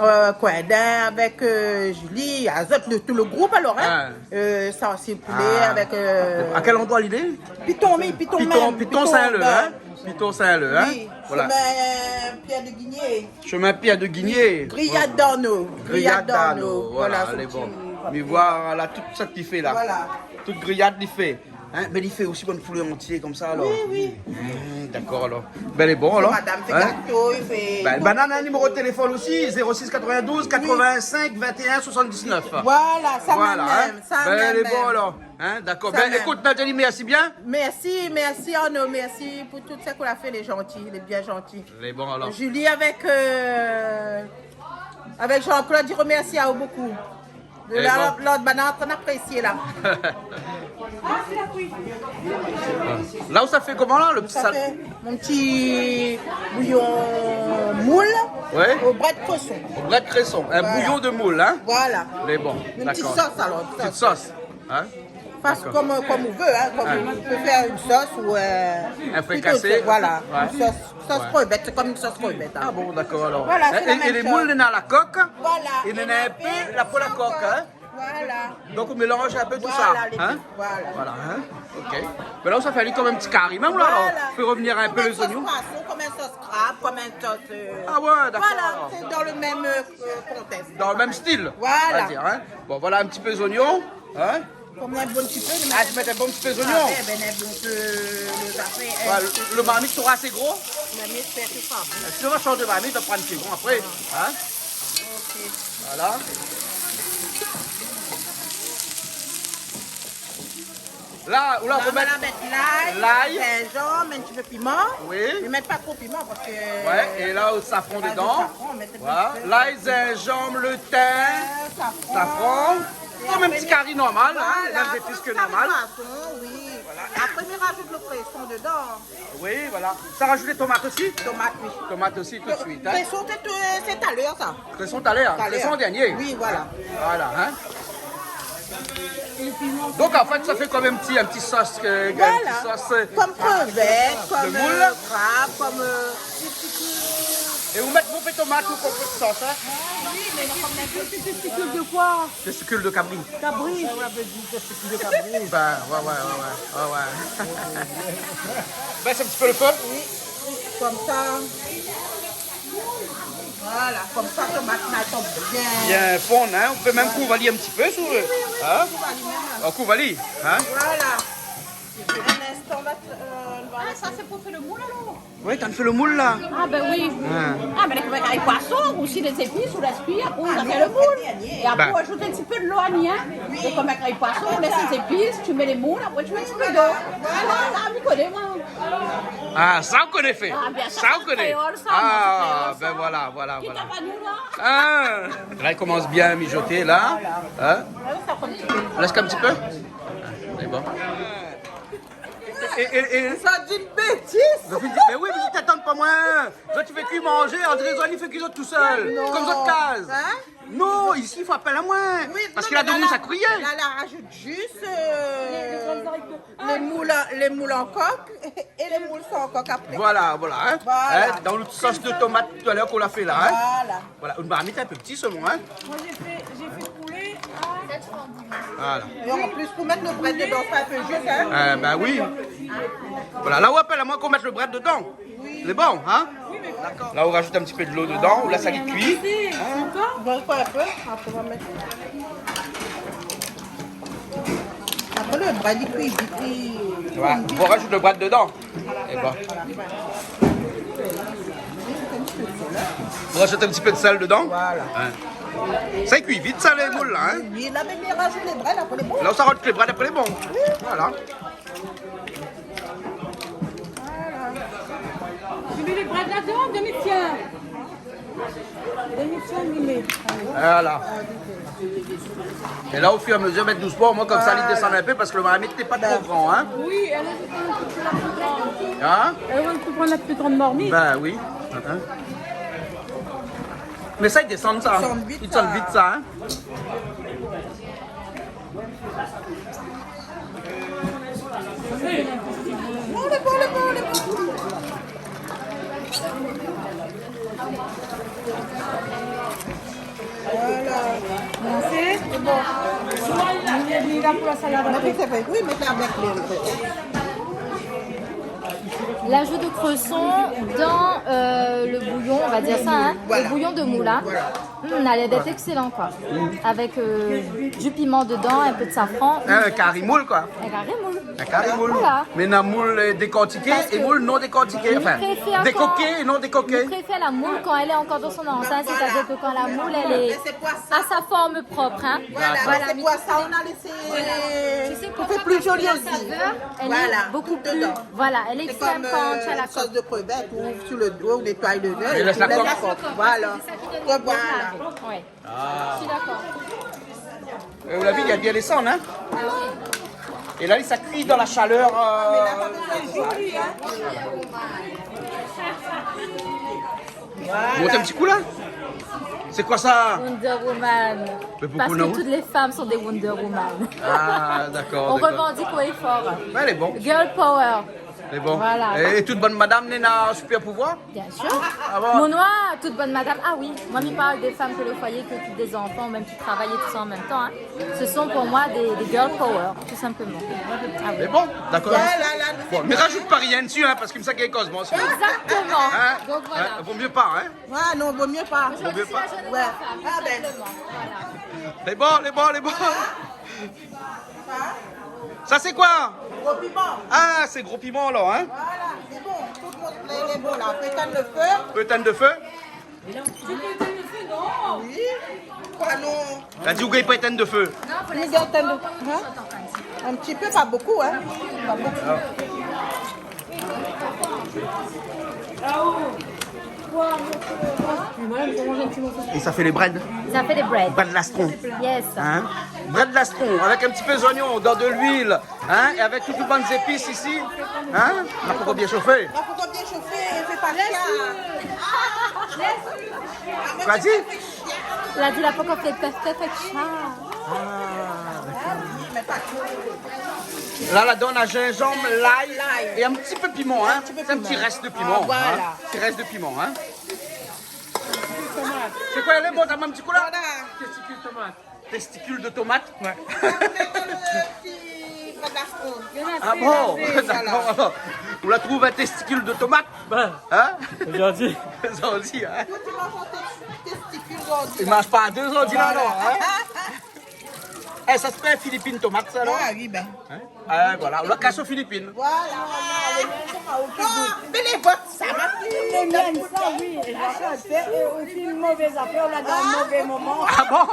euh, koi, bin, avèk, euh, Julie, azot, lo, tout lo group, alor, hein. Hein. Euh, sa osi, poulé avèk, euh, a kèl landroi li lé ? Piton, mi, Piton mèm, Piton, Piton Saint-Leu, hein. Piton Saint-Leu, hein. Oui, voilà. Shomin Pierre de Guigné. Shomin Pierre de Guigné. Griyad d'Arnaud. Griyad d'Arnaud, voilà, voilà, lé bon. Mi voi la tout sak li fé la. Voilà. Tout griyad li fé. Hein, mé li fé osi bann poulé antié konmsa, alor. Oui, oui. Hmm, dakor, alor. Bin, lé bon, alor. Madam fé gato, i fé... Bin, banna na in niméro téléfone osi, zéro six quatre-vingt-douze quatre-vingt-cinq vingt et un soixante-dix-neuf. Voilà, sa mèm, hein. Bin, lé bon, alor. Hein, dakor. Bin, ékout, Nathalie, mèrsi bien. Mèrsi, mèrsi, Arnaud, mèrsi pou tout sak ou la fé, lé zanti, lé bien zanti. Lé bon, alor. Julie avèk, euh, avèk Jean-Claude, i romèrsi aou bokou. Lé bon. La, lot banna i aprésié la. La ou sa fé koman la, lo ti sal ? Sa fé mon ti bouyon moul o brèd kréson. O brèd kréson, in bouyon de moul, hein ? Voilà. Lé bon, dakor. In ti sos, alor, in ti sos. Ti sos. Hein ? Fé konm, konm ou vé, hein, konm ou pé fé in sos ou, euh, in frikasé. Plito, voilà. Ouais. In sos, sos krevèt, sé konm in sos krevèt, hein. Ah bon, dakor, alor. Voilà, sé la mèm shoz. É, é lé moul, néna la kok, voilà, é néna in pé la po la kok, hein. Voilà. Donk, ou mélanz in pé tout sa, hein. Voilà, lé dé, voilà. Voilà, hein. Ok. Mé la, sa fé ali konm in ti kari mèm, la, alor. Voilà. Fé revnir in pé lé zoignon. Konm in sos poison, konm in sos krab, Konm in sos, euh, Ah ouais, d'accord. Voilà, sé dan le mèm, euh, kontèks. Dans le même style, Voilà. on va dire, hein. Bon, voilà un petit peu les oignons, hein. Konm in bon ti pé, Ah, tu mets un bon petit peu les oignons. Ah, ben, ben, in bon pé, euh, lé zafèr, Ouais, hein. le, le marmite sera assez gros. Marmit, sé tout sa. Si on va changer de marmite, on prend une seconde après, hein. Ok. Voilà. La, ou la, La, nou va mèt lay, lay. zinzanm, in ti pé piman. Oui. Mé mèt pa tro piman parske Ouais, é la, le safran dedan. Voilà. Lay, zinzanm, le tin, Euh, safran. safran. É Konm in ti kari normal, hein, voilà, lé mèm zépis ke normal. Konm in kari fason, oui. Voilà. Apré, mi rajout le kréson dedan. Oui, voilà. Sa rajout lé tomat osi ? Tomat, oui. Tomat osi, tout de suite, hein. Kréson, sé, euh, sé talèr, sa. Kréson talèr, Talèr. kréson an dernié. Oui, voilà. Voilà, hein. Donk, an fèt, sa fé konm in ti, in ti sos, euh, in ti Voilà. sos, euh, Konm krevèt, de konm, moul. euh, krab, konm, euh, É ou mèt bonpé tomat ou bonpé sos, hein ? Oui, mé non, konm in ti Testicule de quoi ? Testicule de cabri. Kabri. Ben, ouais, ouais, ouais, ouais, ouais, ouais. Baisse un petit peu le feu. Oui, konmsa. Voilà, konmsa, tomat la i tonm bien. Bien fon, hein. Ou pé mèm kouv ali in ti pé sou le, Oui, oui, oui, hein ? ou kouv ali mèm. Ou kouv ali, hein ? Voilà. In instan, on va, euh, on va Ah, sa sé pou fé le moul alor ? Oui, t'as fait le moule, là ? Ah ben oui. Ah. Ah ben, avèk kari poison, ou si lé zépis, ou lès kui, apré ou fé le moul. É apré ou ajout in ti pé de lo, hein. É konm avèk kari poison, ou lès lé zépis, tu mets les moules, après tu mets un petit peu d'eau. Voilà, mi koné, moin. Ah, sa ou koné fé. Ah, bien sûr, Sa ou koné. kréol, sa, moin, sé kréol, sa. Ah, ben voilà, voilà, Ki voilà. tap anou, la ? Ah. La, i komans bien mijoté, la. Hein ? Lès in ti pé. Ah, sé bon. É, é, é, Sa di in bétiz. Mé oui, mé ou té atann pa moin. Zot i fé kui manzé, André, zot i fé kui zot tousèl. Non. Konm zot kaz. Hein ? Non, isi, i fo apèl amoin. Oui, Parske non, la mé domoun la, sa krié. la, la rajout zis, euh, lé moul, lé moul an kok é lé moul san kok apré. Voilà, voilà, hein. Voilà. Hein, dan le sos de tomat talèr k'ou la fé la, hein. Voilà. Voilà, in marmit in pé pti solman, hein. Moi, j'ai fait, j'ai fait poulet à Voilà. É an plis, pou mèt le brèd dedan, sa i fé zis, hein. Euh, ben oui. Voilà, la ou apèl amoin pou mèt le brèd dedan. Oui. Lé bon, hein. Oui, mé La ou rajout in ti pé de lo dedan, ou lès ali kui. Ankor ? Donk, in pé, apré, ou va mèt. Apré, le brèd i kui vit, li Ouais, ou rajout le brèd dedan. É ben. Ou rajout in ti pé de sèl dedan. Voilà. Ouais. Sa i kui vit, sa, lé moul, la, hein. Oui, la, mé mi rajout lé brèd, apré lé bon. La ou sa rajout lé brèd, apré lé bon. Oui. Voilà. Voilà. Tu mets les brèdes là-dedans, demi-tiers. Demi-tiers, mi mèt. Voilà. É la, o fur é a mezir, mèt dousman, omoin konmsa, li Voilà. désann in pé, parske le marmit lé pa tro gran, hein. Oui, elle, elle peut prendre la plus grande. Hein ? Elle, elle peut prendre la plus grande marmite. Ben oui. Hein. Mé sa i désann, sa. I désann vit, sa, hein. Non, lé bon, lé bon, lé bon. Voilà. Bon, sé, sé bon. Li lé la pou la salad apré. Oui, mé sé avèk lé L'ajout de cresson dans, euh, le bouillon, on va dire ça, hein, Voilà. le bouillon de moule, hein. Voilà. Hmm, na lèr d'èt Voilà. excellent, quoi. Avec, euh, du piment dedans, un peu de safran. Un kari moul, quoi. Un kari moul. Un kari moul. Voilà. Mé na moul, euh, dékortiké Parce é que moul non dékortiké. mi Enfin, préfère dékoké quand é non dékoké. Mi préfère la moule quand elle est encore dans son enceinte, c'est-à-dire que quand la moule, elle est à sa forme propre, hein. Voilà, Voilà, sé mi pou sa, nou la lès Tu sais pourquoi ? Parce que la saveur, elle est beaucoup plus, voilà, elle est extrême quand tu as la coque. Sé konm, euh, sos de krevèt ou si le do, ou nétoy le do, Mé lès la kok. Voilà. Parce que c'est ça qui donne le goût. Voilà. Ouais. Ah. Je suis d'accord. Euh, ou la vi, li la bien désann, hein ? Ah oui. É la, sa i kui dan la shalèr, euh, Mont in ti kou la. Sé koi sa ? Wonder Woman. Mé poukosa Parce que toutes les femmes sont des Wonder Woman. Ah, d'accord, d'accord. On revendique haut et fort. Ouais, lé bon. Girl power. Lé bon. Voilà. É tout bann madam néna super pouvoir ? Bien sûr. Ah bon ? Mon noir, toute bonne madame. Ah oui, moi, mi parle des femmes que le foyer, qui occupent des enfants, même qui travaillent et tout ça en même temps, hein. Ce sont pour moi des, des girl power, tout simplement. Ah oui. Lé bon, dakor. Bien sûr. Bon, mi rajout pa rien dsi, hein, parske sa i koz, moin osi. Exactement. Hein ? Donc voilà. Hein ? Vo myé pa, hein ? Ouais, non, vo myé pa. Vo myé pa. Ouais. Ah ben. Lé bon, lé bon, lé bon. Sa sé koi ? Gro piman. Ah, sé gro piman alor, hein ? Voilà, sé bon. Tout le monde, lé, lé bon la. Pé étinn lo fé. Pé étinn lo fé ? Oui. Koi non ? La di ou gingn pa étinn lo fé. Ou gingn étinn lo, hein ? Un petit peu, pas beaucoup, hein ? Pas beaucoup. Et ça fait les brèdes. Ça fait des brèdes. Brèd lastron. Yes. Hein ? Brèd lastron avec un petit peu d'oignon dans de l'huile, hein ? Et avec tout, tout bann zépis isi. Hein ? La pankor bien shofé. La pankor bien shofé, fé pa sha. Koi di ? La di la pankor fé pèf, pèf avèk sha. Ah, dakor. La, ladan, na zinzanm, lay é in ti pé piman, hein. In ti pé piman. Sé in ti rès piman, hein. Voilà. Ti rès piman, hein. Sé koi, lé bon, sa, in ti kou la ? Voilà. Testikil tomat. Testikil tomat ? Ouais. Ah bon ? Voilà. Dakor alor. Ou la trouv in testikil tomat ? Hein ? Zordi. Zordi, hein ? Ou manz pa dé zordi la, non, hein ? Eh, sa sé pa filipin tomat sa, non ? Ah oui, ben. Hein ? Ah, voilà, ou la kas o Filipin. Voilà, voilà. Bon, mé lé vot sa, ma fille. Sé bien sa, oui. É la fé, é ou fé in mové zafèr, ou la dann in mové moman. Ah bon ?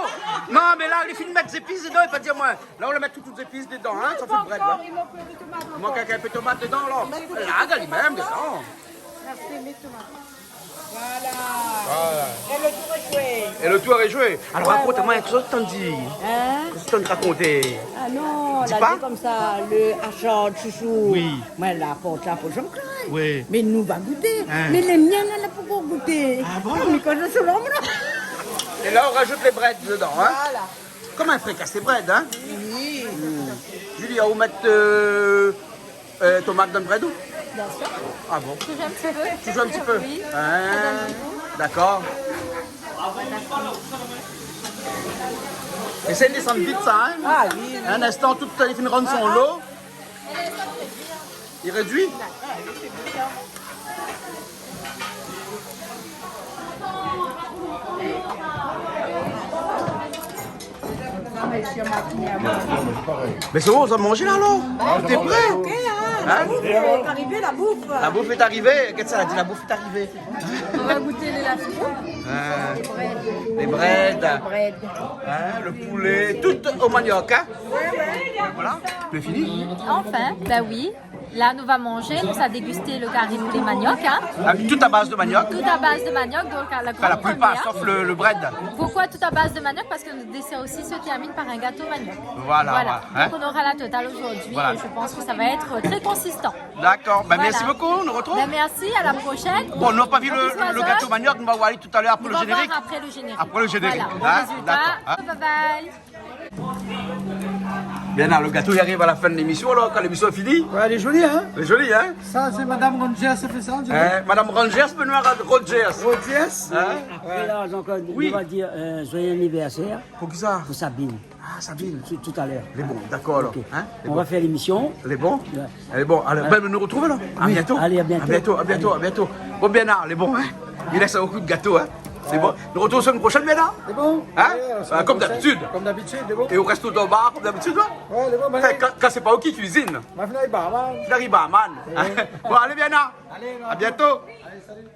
Non, mé la li fine mèt zépis dedan, li la pa di amoin. La ou la mèt tout, tout zépis dedan, hein, sa fé brèd, hein. I mank in pé tomat. I mank in pé tomat dedan, alor. La, gard li mèm dedan. Merci, mé tomat. Voilà. Voilà. É lo tour lé zoué. É lo tour lé zoué. Alor, rakont amoin in kou, sa ou tann di. Hein ? Sa ou tann rakonté. Ah non, la di konmsa, lo ashar shoushou. Oui. Moin la port la pou Jean-Claude. Oui. Mé nou va gouté. Hein. Mé lé mien la, la pankor gouté. Ah bon ? Ah, mé kan mi sou lonm la. É la ou rajout lé brèd dedan, hein ? Voilà. Konm in frikasé brèd, hein ? Oui. Hmm. Julia, ou mèt, euh, euh, tomat dan brèd ou ? Bien sûr. Ah bon ? Toujours un petit peu. Toujours un petit peu ? Oui. Hein. Ça donne un goût. Dakor. Éséy désann vit sa, hein ? Ah oui, oui. In instan, tout, li fine rann son lo. Ah, ah. Li rédui ? Mé sé bon, sa manzé la, alor ? Tout lé pré ? Hein ? Lé arivé, la bouf. La bouf lé arivé. Gard sa, la di, la bouf lé arivé. On va goûter les lafrous. Ah. Les brèdes. Les brèdes. Hein, le poulet, tout au manioc, hein ? Ouais, ouais. Voilà, c'est fini ? Enfin, ben oui. La nou va manzé, nou sa dégusté lo kari poulé maniok, hein. Ah, tout à base de manioc. Tout à base de manioc, donk la grande première. Enfin, la plupart, sauf le, le brèd. Pourquoi tout à base de manioc ? Parce que notre dessert aussi se termine par un gâteau manioc. Voilà, voilà, hein. Donc on aura la totale aujourd'hui et je pense que ça va être très consistant. D'accord, ben merci beaucoup, on nous retrouve. Ben merci, à la prochaine. Bon, nou la pa vi le, le gâteau manioc, nou va voir tout à l'heure après le générique. Après le générique. Voilà, bon résultat. Hein ? D'accord, hein. Bye bye. Bien, la, lo gato i ariv a la fin de lémisyon, alor, kan lémisyon lé fini. Ouais, lé zoli, hein ? Lé zoli, hein ? Sa sé Madame Rogers i fé sa, ou diré. Hein, Madame Rogers, Benoît Rogers. Rogers. Hein ? Apré la, Jean-Claude, nou va dir, euh, joyeux anniversaire pou Sabine. Pou kisa ? Ah, Sabine. Tout, tout à l'heure. Lé bon, dakor, alor. Ok. Hein ? Lé bon. Nou va fé lémisyon. Lé bon ? Ouais. Lé bon, alé, ben, nou retrouv alor. Oui, allez, à bientôt. À bientôt, à bientôt, à bientôt. Bon, Bernard, lé bon, hein ? I lès in kou de gato, hein ? Lé bon. Nou retrouv la semaine prochaine, Bernard ? Lé bon. Hein ? Allez, à la semaine prochaine. Comme d'habitude. Comme d'habitude, lé bon. Et on reste au bar, comme d'habitude, hein ? Ouais, lé bon, ben. Enfin, quand, quand c'est pas ou qui cuisine. Ben, fini barman. Fini barman. Ouais. Hein ? Bon, allez, Bernard. Allez, à bientôt. Allez, salut.